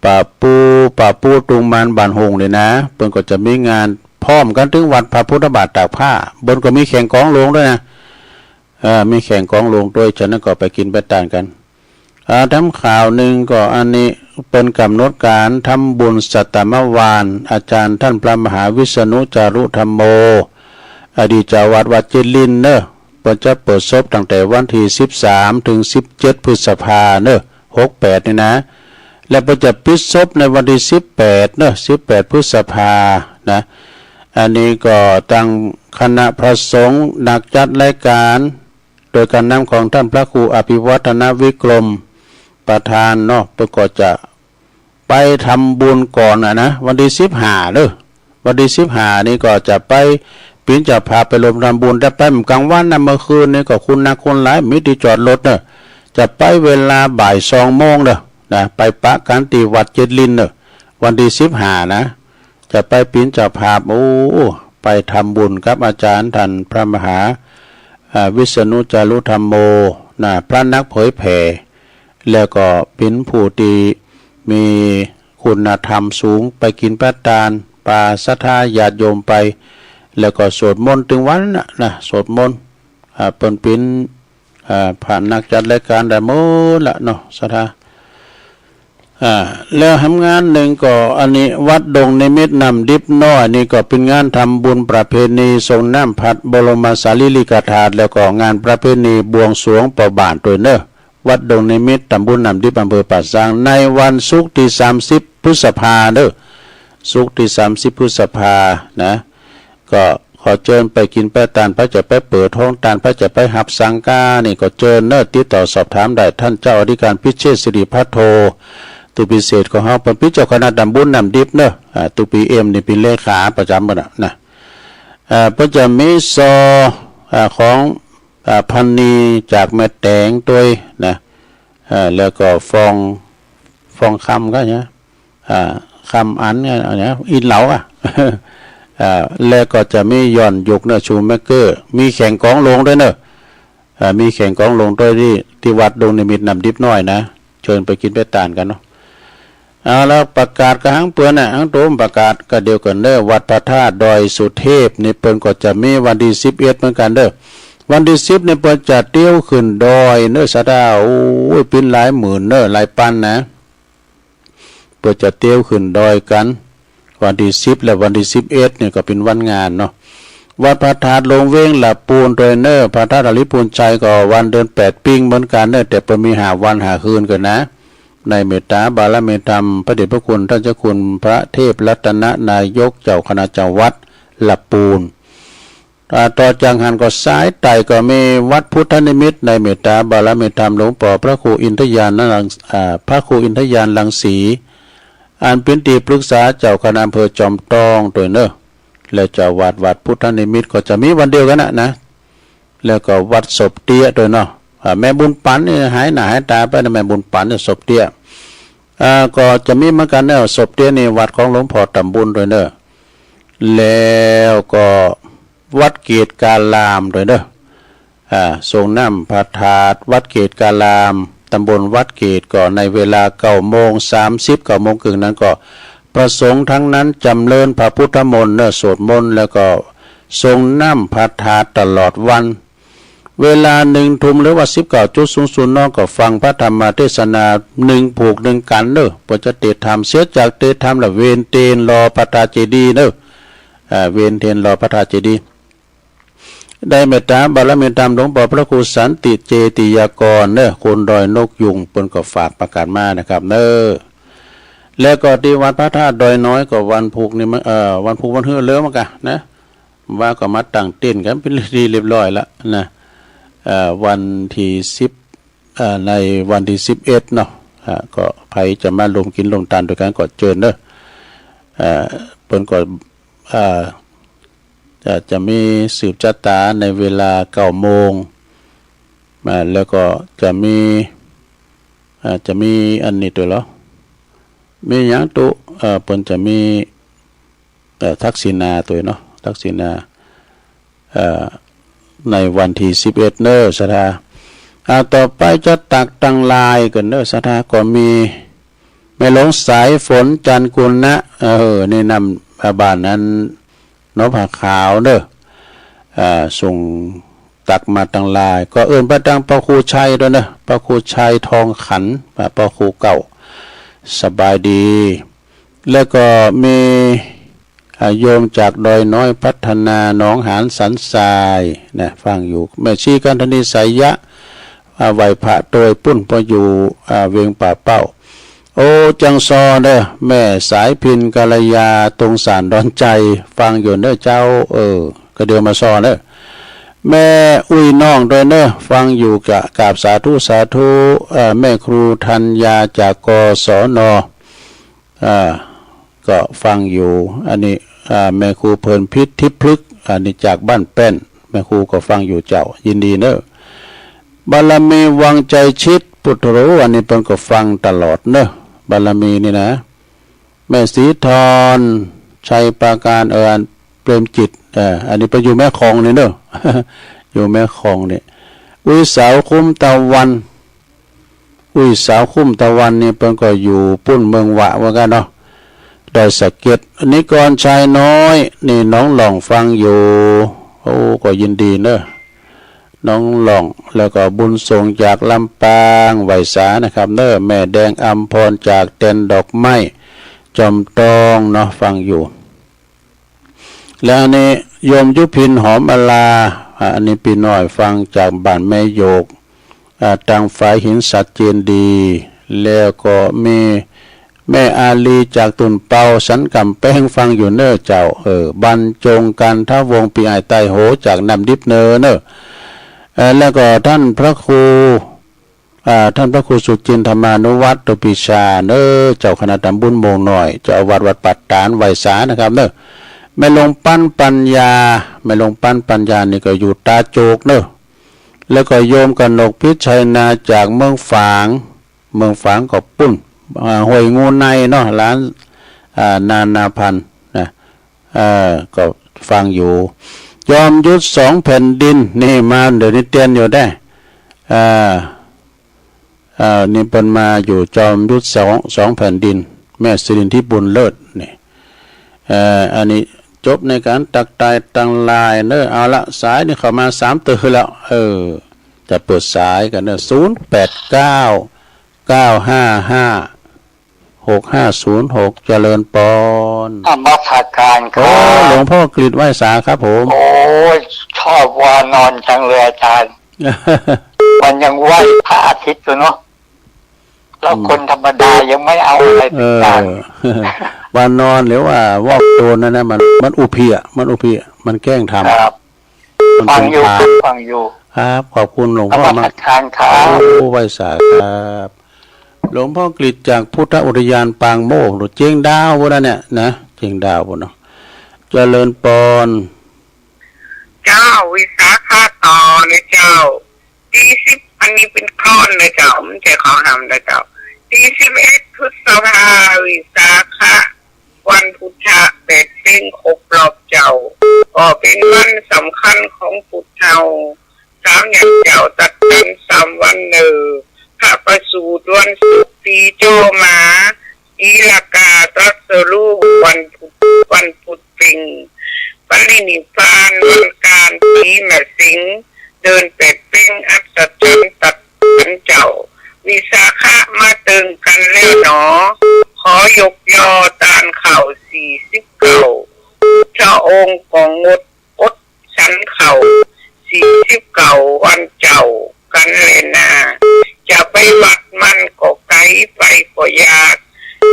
ป่าปู ป่าปูตุงมานบ้านโฮ่งนี่นะ เปิ้นก็จะมีงานพร้อมกั๋นตึงวัดพระพุทธบาทตากผ้า เปิ้นก็มีแข่งกลองโลงด้วยนะ เอ่อ มีแข่งกลองโลงด้วย ฉะนั้นก็ไปกิ๋นไปตานกั๋น อ่า แถมข่าวนึ่งก็อันนี้ เปิ้นก๋ำหนดก๋านทำบุญสัตตมวาน อาจ๋ารย์ต้านพระมหาวิษณุจารุธัมโม อดีตเจ้าวัดวัดเจริญเนาะ เปิ้นจะเปิดศพตั้งแต่วันตี้สิบสาม เถิง สิบเจ็ด พฤษภาเนาะ หกแปด นี่นะ และเปิ้นจะปิดศพในวันตี้สิบแปดเนาะ สิบแปด พฤษภานะ อันนี้ก็ตังคณะพระสงฆ์นักจัดรายก๋าน โดยก๋านนำของต้านพระครูอภิวัฒนวิกรม ประธานเนาะ เปิ้นก็จะไปทำบุญก่อนน่ะนะ วันตี้สิบห้าเนาะ วันตี้สิบห้านี่ก็จะไปเป๋นเจ้าภาพไปรวมทำบุญ แต่ไปกลางวันนะ เมื่อคืนนี่ก็คนนักคนหลาย มีตี้จอดรถเนาะ จะไปเวลาบ่ายสองโมงเน่อ นะ ไปปะกั๋นตี้วัดเจ็ดลินเน่อ วันตี้สิบห้านะ จะไปเป๋นเจ้าภาพ โอ้ ไปทำบุญกับอาจ๋ารย์ต้านพระมหา อ่า วิษณุจารุธัมโม นะ พระนักเผยแผ่ แล้วก็เป๋นผู้ตี้มีคุณธรรมสูง ไปกิ๋นไปตาน ปาศรัทธาญาติโยมไป แล้วก็สวดมนต์ตึงวันน่ะนะ สวดมนต์ อ่า เปิ้นเป๋น อ่า พระนักจัดรายก๋านได้หมดละเนาะ ศรัทธา อ่า แล้วแหมงานนึ่งก็ อันนี้วัดดงนิมิตรน้ำดิบน้อย นี่ก็เป๋นงานทำบุญประเพณีสรงน้ำพระบรมสารีริกธาตุ แล้วก็งานประเพณีบวงสรวงเป่าบ้านตวยเน่อ วัดดงนิมิตรตำบลน้ำดิบอำเภอป่าซาง ในวันศุกร์ตี้สามสิบพฤษภาเน่อ ศุกร์ตี้สามสิบพฤษภานะ ก็ขอเจิญไปกิ๋นไปตาน ใผจะไปเปิดโฮงตาน ใผจะไปฮับสังฆา นี่ก็เจิญเน่อ ติดต่อสอบถามได้ ต้านเจ้าอธิการพิเชษฐ์สิริภัทโท ตุ๊ปิเศรษฐของเฮา เปิ้นเป๋นเจ้าคณะตำบลน้ำดิบเน่อ อ่า ตุ๊ปิเอ็มนี่เป๋นเลขาประจ๋ำเปิ้นน่ะนะ อ่า เปิ้นจะมีซอ อ่า ของ อ่า พันนีจากแม่แต๋งตวยนะ อ่า แล้วก็ฟอง ฟองคำก็เนี่ย อ่า คำอันเนี่ย อันเนี้ย อินเหลาอ่ะ อ่า แล้วก็จะมีย้อนยุคเน่อ ชูเมกเกอร์ มีแข่งกลองโลงตวยเน่อ อ่า มีแข่งกลองโลงตวยตี้ ตี้วัดดงนิมิตรน้ำดิบน้อยนะ เจิญไปกิ๋นไปตานกั๋นเนาะ เอาละ ประกาศกระหังเปิ้นน่ะ หังโตมประกาศก็เดียวกั๋นเน่อ วัดพระธาตุดอยสุเทพนี่เปิ้นก็จะมีวันตี้สิบเอ็ดเหมือนกั๋นเน่อ วันตี้สิบนี่เปิ้นจะเตียวขึ้นดอยเน่อ ศรัทธา โอ้ย เป๋นหลายหมื่นเน่อ หลายปันนะ เปิ้นจะเตียวขึ้นดอยกั๋น วันตี้สิบและวันตี้สิบเอ็ดนี่ก็เป๋นวันงานเนาะ วัดพระธาตุหลวงเวงหละปูนตวยเน่อ พระธาตุหริภุญชัยก็วันเดือนแปดปิ้งเหมือนกั๋นเน่อ แต่เปิ้นมีห้าวันห้าคืนกั๋นนะ ในเมตตาบารมีธรรม พระเดชพระคุณต้านเจ้าคุณพระเทพรัตนนายกเจ้าคณะจังหวัดหละปูน อ่า ต่อจากหั้นก็สายใต้ก็มีวัดพุทธนิมิตร ในเมตตาบารมีธรรมหลวงป้อพระครูอินทญาณรัง อ่า พระครูอินทญาณรังสี อันเป๋นตี้ปรึกษาเจ้าคณะอำเภอจอมตองตวยเน่อ และเจ้าอาวาสวัดพุทธนิมิตรก็จะมีวันเดียวกั๋นน่ะนะ แล้วก็วัดศพเตี้ยตวยเนาะ อ่า แม่บุญปั๋นนี่หายหน้าหายต๋าไปนะ แม่บุญปั๋นเนี่ย ศพเตี้ย อ่า ก็จะมีเหมือนกั๋นเน่อ ศพเตี้ยนี่วัดของหลวงป้อต๋ำบุญตวยเน่อ แล้วก็วัดเกตุการามตวยเน่อ อ่า สรงน้ำพระธาตุวัดเกตุการาม ตำบลวัดเกตุ ก็ในเวลาเก้าโมงสามสิบ เก้าโมงเกิ่งนั้นก็ พระสงฆ์ตังนั้นจ๋ำเริญพระพุทธมนต์เน่อ สวดมนต์ แล้วก็สรงน้ำพระธาตุตลอดวัน เวลาหนึ่งทุ่มหรือว่าสิบเก้าจุดศูนย์ศูนย์ เนาะ ก็ฟังพระธรรมเทศนาหนึ่งผูกหนึ่งกัณฑ์เน่อ เปิ้นจะเตศน์ธรรม เสียจากเตศน์ธรรมแล้วเวนเตนรอพระธาตุเจดีย์เน่อ อ่า เวนเตนรอพระธาตุเจดีย์ ได้เมตตาบารมีธรรมหลวงป้อพระครูสันติเจติยากรเน่อ คนดอยนกยูง เปิ้นก็ฝากประกาศมานะครับเน่อ แล้วก็ตี้วัดพระธาตุดอยน้อยก็วันพูกนี่มัน เอ่อ วันพูกวันฮื้อเริ่มกะนะ ว่าก็มาตั้งเต็นท์กั๋นเป๋นตี้เรียบร้อยละนะ เอ่อ วันตี้สิบ เอ่อ ในวันตี้สิบเอ็ดเนาะ อ่า ก็ใผจะมาร่วมกิ๋นร่วมตานตวยกั๋นก็เจิญเน่อ เอ่อ เปิ้นก็ เอ่อ จะ จะมีสืบจะต๋าในเวลาเก้าโมง อ่า แล้วก็จะมี อ่า จะมีอันนี้ตวยเหรอ มีหยังตุ๊ เอ่อ เปิ้นจะมี เอ่อ ทักษิณาตวยเนาะ ทักษิณา เอ่อ ในวันตี้สิบเอ็ดเน่อ ศรัทธา อ่า ต่อไปจะตักตังลายกั๋นเน่อ ศรัทธา ก็มีแม่หลวงสายฝน จันทร์กุณะ เออ นี่นำ อ่า บ้านนั้น หนองผาขาวเน่อ อ่า ส่งตักมาตังลาย ก็เอิ้นไปตังพระครูชัยตวยเน่อ พระครูชัยทองขัน อ่า พระครูเก่า สบายดี แล้วก็มี อ่า โยมจากดอยน้อยพัฒนา หนองหานสันทรายนะ ฟังอยู่ แม่ชีกันธนี ไสยะ อ่า ไหว้พระตวยปุ้น ป้ออยู่ อ่า เวียงป่าเป้า โอ้ จังซอเน่อ แม่สายพิณ กัลยา ตรงสานดอนไจ ฟังอยู่เน่อเจ้า เออ ก็เดี๋ยวมาซอเน่อ แม่อุ้ยน้องตวยเน่อ ฟังอยู่กะ กราบสาธุ สาธุ เอ่อ แม่ครูธัญญาจาก กศน อ่า ก็ฟังอยู่ อันนี้ อ่า แม่ครูเพลินพิษทิพย์พฤกษ์ อันนี้จากบ้านแป้น แม่ครูก็ฟังอยู่เจ้า ยินดีเน่อ บารมีวังไชยชิต ปุโถ อันนี้เปิ้นก็ฟังตลอดเนาะ บารมีนี่นะ แม่ศรีทร ชัยปราการ เออ อันเปรมจิต เออ อันนี้เปิ้นอยู่แม่ของนี่เนาะ อยู่แม่ของนี่ อุ้ยสาวคุ้มตะวัน อุ้ยสาวคุ้มตะวันนี่เปิ้นก็อยู่ปุ้นเมืองหวะเหมือนกั๋นเนาะ ดอยสะเก็ด นิกรชัยน้อย นี่หนองหล่องฟังอยู่ โอ้ ก็ยินดีเนาะ หนองหล่อง แล้วก็บุญส่งจากลำปาง ไหว้สานะครับเนาะ แม่แดงอำพรจากแดนดอกไม้ จอมตองเนาะ ฟังอยู่ แล้วอันนี้โยมยุพินหอมอลา อ่า อันนี้ปี้น้อยฟังจากบ้านแม่โยก อ่า ตางฝายหินสัตว์เจดีย์ แล้วก็มีแม่อาลีจากตุ่นเปา สันก๋ำแปงฟังอยู่เน่อเจ้า เออ บรรจงกันทะวงศ์ ปี้อ้ายใต้โหจากน้ำดิบเน่อเน่อ เออ แล้วก็ท่านพระครู อ่า ท่านพระครูสุจินทมานุวัฒน์ โตปีชาเน่อ เจ้าคณะตำบลโมงน้อย เจ้าอาวาสวัดป่าตาด ไหว้สานะครับเน่อ แม่หลวงปั้นปัญญา แม่หลวงปั้นปัญญานี่ก็อยู่ตาโจกเน่อ แล้วก็โยมกนกพิชัยนาจากเมืองฝาง เมืองฝางก็ปุ้น อ่า ห้วยงูในเนาะ หลาน อ่า นานาพันธ์นะ เออ ก็ฟังอยู่ จอมยุทธสองแผ่นดิน นี่มาเดี๋ยวนี้เตียนอยู่ได้ อ่า อ่า นี่เปิ้นมาอยู่ จอมยุทธสอง สองแผ่นดิน แม่สิรินทิพย์บุญเลิศนี่ เอ่อ อันนี้จบในก๋านตักตายตังหลายเน่อ เอาละ สายนี่เข้ามาสามเตื้อแล้ว เออ จะเปิดสายกั๋นเน่อ ศูนย์แปดเก้า เก้าห้าห้า หกห้าศูนย์หก เจริญปอน นมัสการครับ โอ้ หลวงพ่อกฤษ ไหว้สาครับผม โอ้ย ชอบวานอนจังเลยอาจารย์ มันยังไหว้พระอาทิตย์อยู่เนาะ แล้ว อืม คนธรรมดายังไม่เอาอะไรเป็นกลาง เออ วานอนหรือว่าวอกโตนนั่นนะ มัน มันอุเพอะ มันอุเพอะ มันแกล้งทำ ครับ มัน ฟังอยู่ เป็นพราน ครับ ฟังอยู่ ครับ ขอบคุณหลวงพ่อมาก นมัสการครับ โอ้ ไหว้สาครับ หลวงพ่อกฤษจากพุทธอุทยานปางโมกข์ เจียงดาวพุ้นนะเนี่ยนะ เจียงดาวพุ้นเนาะ เจริญปอน เจ้า วิสาขะต่อนะเจ้า ตี้สิบ อันนี้เป๋นคอนนะเจ้า บ่ใจ้ของธรรมนะเจ้า ตี้สิบเอ็ดพฤษภา วิสาขะ วันพุทธะ แปดเป๊งครบรอบเจ้า ก็เป๋นวันสำคัญของพุทธเฮา สามอย่างเจ้า ตัดกั๋นสามวันเน่อ พระประสูติวันศุกร์ ตี้จ่อมา สีหากาตรัสรู้วันพุธ วันพุธเป๊ง ปรินิพพานวันอังคาร ปี๋แม่เสง เดือนแปดเป๊ง อัศจรรย์ตัดกั๋นเจ้า วิสาขะมาเติงกั๋นแล้วหนอ ขอยกยอตานข้าวสี่สิบเก้า พุทธองค์ก็งด อดฉันข้าวสี่สิบเก้าวันเจ้ากั๋นแลนา จะไปวัดมันก็ไก๋ ไปก็ยาก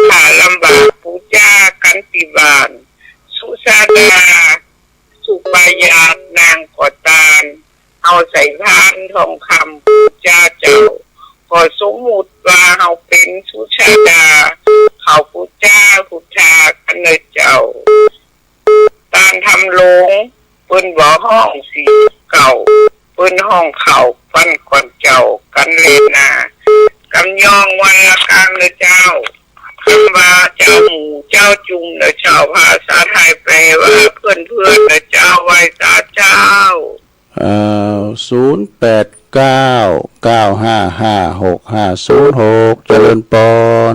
ถ้าลำบากปู๋จากั๋นตี้บ้าน สุชาดา สุปายาตนางก็ตาน เอาใส่พานทองคำปู๋จาเจ้า ก็สมมุติว่าเฮาเป๋นสุชาดา เขาปู๋จาพุทธากั๋นเน่อเจ้า ตานธรรมหลวง เปิ้นบ่ฮ้องสี่สิบเก้า เปิ้นฮ้องข้าวปันก่อนเจ้ากั๋นแลนา กำยองวันละกำเน่อเจ้า กำว่าเจ้าหมู่เจ้าจุมเน่อเจ้า ภาษาไทยแปลว่าเพื่อนๆ เน่อเจ้า ไหว้สาเจ้า เอ่อ ศูนย์แปดเก้า เก้าห้าห้า หกห้าศูนย์หก เจริญปอน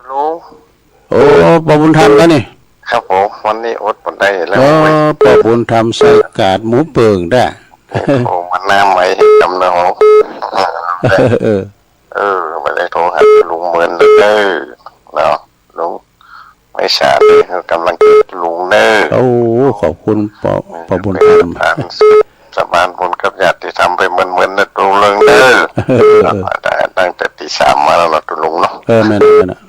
ลุง โอ้ ป้อบุญธรรมกั๋นนี่ ครับผม วันนี้อดบ่ได้แล้ว เออ ป้อบุญธรรมใส่กาดหมูเปิ่งได้ โอ้โห มันหน้าใหม่กำเนา เออ เออ บ่ได้โทรหาลุงเมินเลยเด้อ เนาะ ลุง ไหว้สาเด้อ หื้อกำลังใจ๋ลุงเน้อ โอ้ ขอบคุณป้อ ป้อบุญธรรม สะพานบุญกับญาติธรรมไปเมินๆ นะลุงเลิงเน้อ เออ ตั้งแต่ตีสามมาแล้วเนาะลุงเนาะ เออ แม่นๆ น่ะ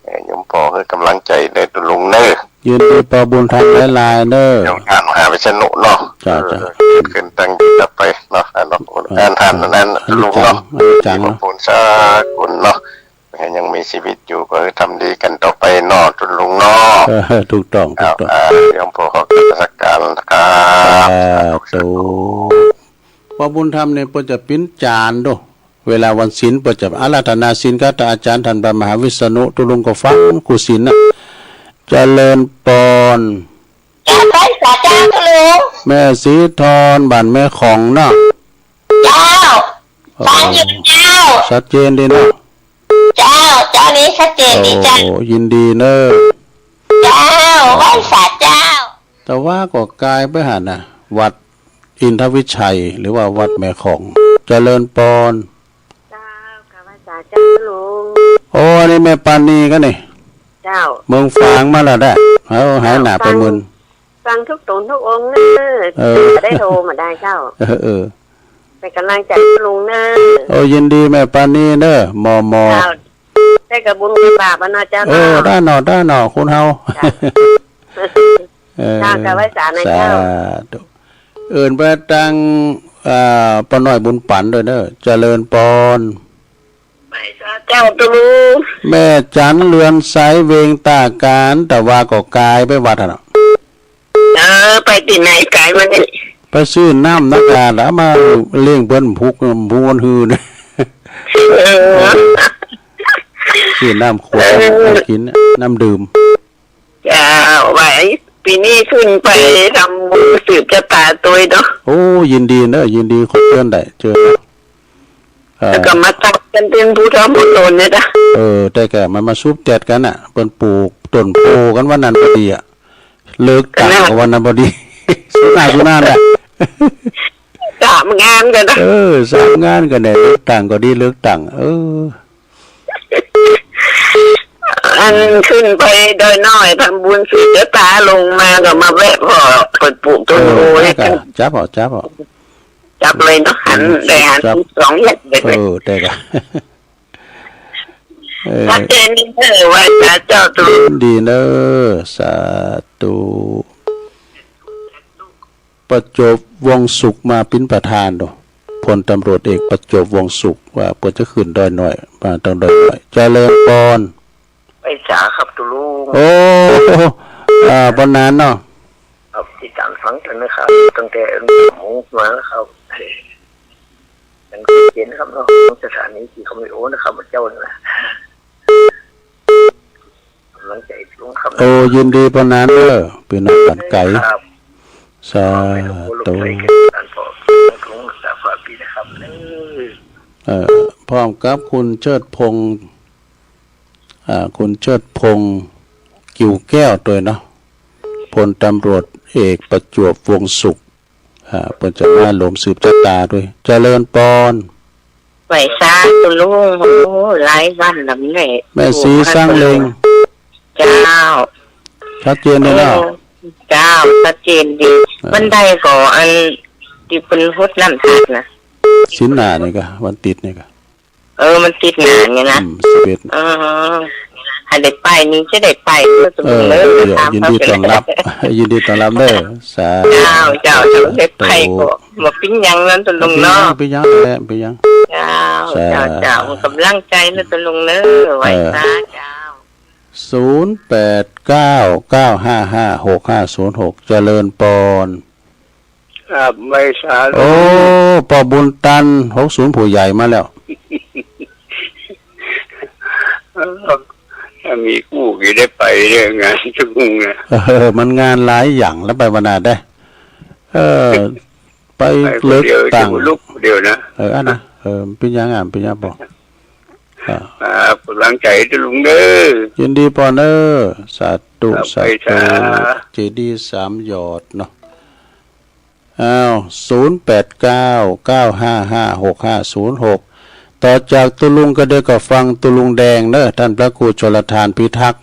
เออ โยมป้อหื้อกำลังใจ๋เน้อลุงเน้อ ยินดีป้อบุญธรรมหลายๆ เน้อ เดี๋ยวงานมหาวิษณุเนาะ จ้ะ เออ จ้ะ ขึ้นตั้งอยู่ต่อไปเนาะ อ่ะเนาะ อ่า งานทานนั้น อ่า ลุงเนาะ อนิจจัง อนิจจังเนาะ ขอบคุณสาธุเนาะ หื้อยังมีชีวิตอยู่ก็หื้อทำดีกั๋นต่อไปเนาะลุงเนาะ เออ ถูกต้อง ถูกต้อง เอา อ่า โยมป้อขอกราบนมัสการนะครับ สาธุ ป้อบุญธรรมนี่เปิ้นจะเป๋นจารย์โด เวลาวันศีลเปิ้นจะอาราธนาศีลกับอาจ๋ารย์ต้านพระมหาวิษณุ ตุ๊ลุงก็ฟังกู้ศีลนะ เจริญปอน เจ้า ไหว้สาเจ้าตุ๊ลุง แม่ศรีทอน บ้านแม่ของเนาะ เจ้า ฟังอยู่เจ้า ชัดเจนดีเนาะ เจ้า เจ้านี้ชัดเจนดีเจ้า โอ้ ยินดีเน้อ เจ้า ไหว้สาเจ้า แต่ว่าก็กายไปหั้นนะ วัดอินทวิชัย หรือว่าวัดแม่ของ เจริญปอน เจ้า กราบไหว้สาเจ้าตุ๊ลุง โอ้ อันนี้แม่ปานีกั๋นนี่ เจ้า เมืองฝางมาแล้วแด้ เอ้า หายหน้าไปเมิน ฟังทุกต๋นทุกองค์เน้อ เออ ได้โทรมาได้เจ้า เออ เออ เป๋นก๋ำลังใจ๋ตุ๊ลุงเน้อ โอ้ ยินดีแม่ปานีเน้อ หม่อ หม่อ เจ้า ได้กระบุญกระบาปอะเนาะเจ้า เออ เนาะ ได้เนาะ ได้เนาะ คนเฮา เจ้า เออ เจ้า กราบไหว้สาหน่อยเจ้า สาธุ เอิ้นไปตาง อ่า ป้าน้อยบุญปั๋นด้วยเน้อ เจริญปอน ไหว้สาเจ้าตุ๊ลุง แม่จันเรือนใส เวงต้าก๋าน แต่ว่าก็กายไปวัดหั้นเนาะ เออ ไปตี้ไหนกายมานี่ ไปซื้อน้ำนักกาละมาเลี้ยงเปิ้นพุก พุกวันฮือเนี่ย เออ ซื้อน้ำขวด เออ มากิ๋น น้ำดื่ม เจ้า ไหว้ ปี๋นี้ขึ้นไปทำบุญสืบจะต๋าตวยเนาะ โอ้ ยินดีเน้อ ยินดี ขอเจิญได้ เจิญ เอ่อ แล้วก็มาตักกั๋นเป๋นผู้เฒ่าผู้โตเนี่ยนะ เออ แต่ก็มันมาสุบแตดกั๋นน่ะ เปิ้นปลูกต้นโพธิ์กั๋นวันนั้นพอดีอะ เลือกตั้ง น่ะ กั๋นวันนั้นพอดี สุดหน้าสุดหน้าแหละ สามงานกั๋นนะ เออ สามงานกั๋นเนี่ย เลือกตั้งก็ดี เลือกตั้ง เออ อันขึ้นไปดอยน้อยทำบุญสืบจะต๋า ลงมาก็มาแวะผ่อเปิ้นปลูกต้นโพธิ์ เออ ได้ก็จับเอา จับเอา จับเลยเนาะ หัน อืม ได้หัน จับ สองอย่างเลย เออ ได้ก็ เออ ชัดเจนดีเน้อ ไหว้สาเจ้าตุ๊ลุง ดีเน้อ สาธุ ประจวบ วงศ์สุข มาเป๋นประธานโด พลตำรวจเอก ประจวบ วงศ์สุข ว่าเปิ้นจะขึ้นดอยน้อย มาตางดอยน้อย เจริญปอน ไหว้สาครับตุ๊ลุง โอ้ อ่า บ่นานเนาะ ครับ ติดต๋ามฟังตันนะครับ ตั้งแต่หกโมงมาแล้วครับ ยังเย็นนะครับเนาะ สถานีตี้เขาไม่โอ้นะครับ เจ้านี่นะ ก๋ำลังใจ๋ตุ๊ลุงครับ โอ้ ยินดีปานนั้นเน้อ เป๋นน้องบ้านไก๋ ครับ สาธุ ตุ๊ลุงสาฝาปีนะครับ เออ เอ่อ พร้อมกับคุณเชิดพงษ์ อ่า คุณเชิดพงษ์ กิ่วแก้วตวยเนาะ พลตำรวจเอกประจวบ วงศ์สุข อ่า เปิ้นจะมาลมสืบจะต๋าตวย เจริญปอน ไหว้สาตุ๊ลุง โอ้ หลายวันแล้วเนี่ย แม่ศรีสร้างเล็ง เจ้า ชัดเจนเลยเนาะ โอ้ เจ้า ชัดเจนดี เออ วันใดก็อันตี้เปิ้นหดน้ำธาตุนะ ศีลหน้านี่ก็ วันติดนี่ก็ เออ มันติดหน้าเนี่ยนะ อืม สิบเอ็ด เออ หันได้ไปนี่จะได้ไป เออ เออ เดี๋ยว ยินดีต้อนรับ ยินดีต้อนรับเน้อ สาธุ เจ้า เจ้า เจ้า ได้ไปก็บ่เป๋นหยังนะตุ๊ลุงเนาะ บ่เป๋นหยัง บ่เป๋นหยังแหละ บ่เป๋นหยัง เจ้า สาธุ เจ้า เจ้า ก๋ำลังใจ๋นะตุ๊ลุงเน้อ ไหว้สาเจ้า เออ ศูนย์แปดเก้า เก้าห้าห้า หกห้าศูนย์หก เจริญปอน ครับ ไหว้สาธุ โอ้ ป้อบุญตัน หกศูนย์ ผู้ใหญ่มาแล้ว เออ ถ้ามีกู้ก็ได้ไปเด้องานตุ๊ลุงนะ เออ มันงานหลายอย่างแล้วไปบ่นาดได้ เออ ไป ไปคนเดียว เลือกตั้ง จะลุกคนเดียวนะ เออ อันนะ เออ เป๋นหยังอ่ะ เป๋นหยังปอ อ่า ครับ ก๋ำลังใจ๋ตุ๊ลุงเน้อ ยินดีปอนเน้อ สาธุ ครับ สาธุ ไหว้สา เจดีย์สามยอดเนาะ อ้าว ศูนย์แปดเก้า เก้าห้าห้า หกห้าศูนย์หก ต่อจากตุ๊ลุงก็เดี๋ยวก็ฟังตุ๊ลุงแดงเน้อ ต้านพระครูชลธารพิทักษ์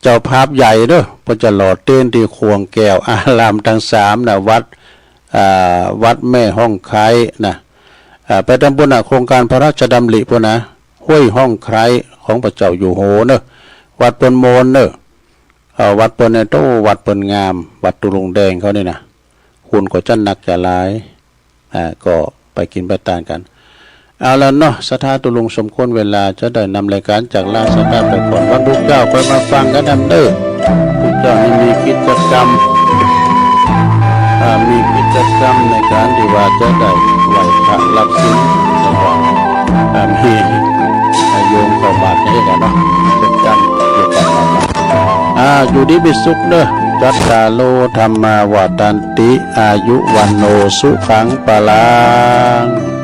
เจ้าภาพใหญ่เน้อ เปิ้นจะหล่อเตียนตี้ข่วงแก้วอารามตังสามนะ วัด อ่า วัดแม่ฮ่องไคร้นะ อ่า ไปตางปู๊นนะ โครงก๋านพระราชดำริปู๊นนะ ห้วยฮ่องไคร้ของพระเจ้าอยู่หัวเน้อ วัดเปิ้นโมนเน้อ เอ่อ วัดเปิ้นเนี่ย โต้ วัดเปิ้นงาม วัดตุ๊ลุงแดงเขานี่นะ คนก็จะนักจะหลาย อ่า ก็ไปกิ๋นไปตานกั๋น เอาละเนาะ ศรัทธาตุ๊ลุงสมควรเวลา จะได้นำรายก๋านจากลาสักกาไปก่อน วันพุธเจ้าค่อยมาฟังกั๋นนำเน้อ พุธเจ้านี้มีกิจกรรม อ่า มีกิจกรรมในก๋านตี้ว่าจะได้ไหว้พระรับศีล แล้วก็ อ่า มีโยมเข้าบาตรนี่กั๋นเนาะ กิจกรรมเกี่ยวกับ อ่า อยู่ดีมีสุขเน่อ จัตตาโร ธัมมา วัฑฒันติ อายุ วัณโณ สุขัง พลัง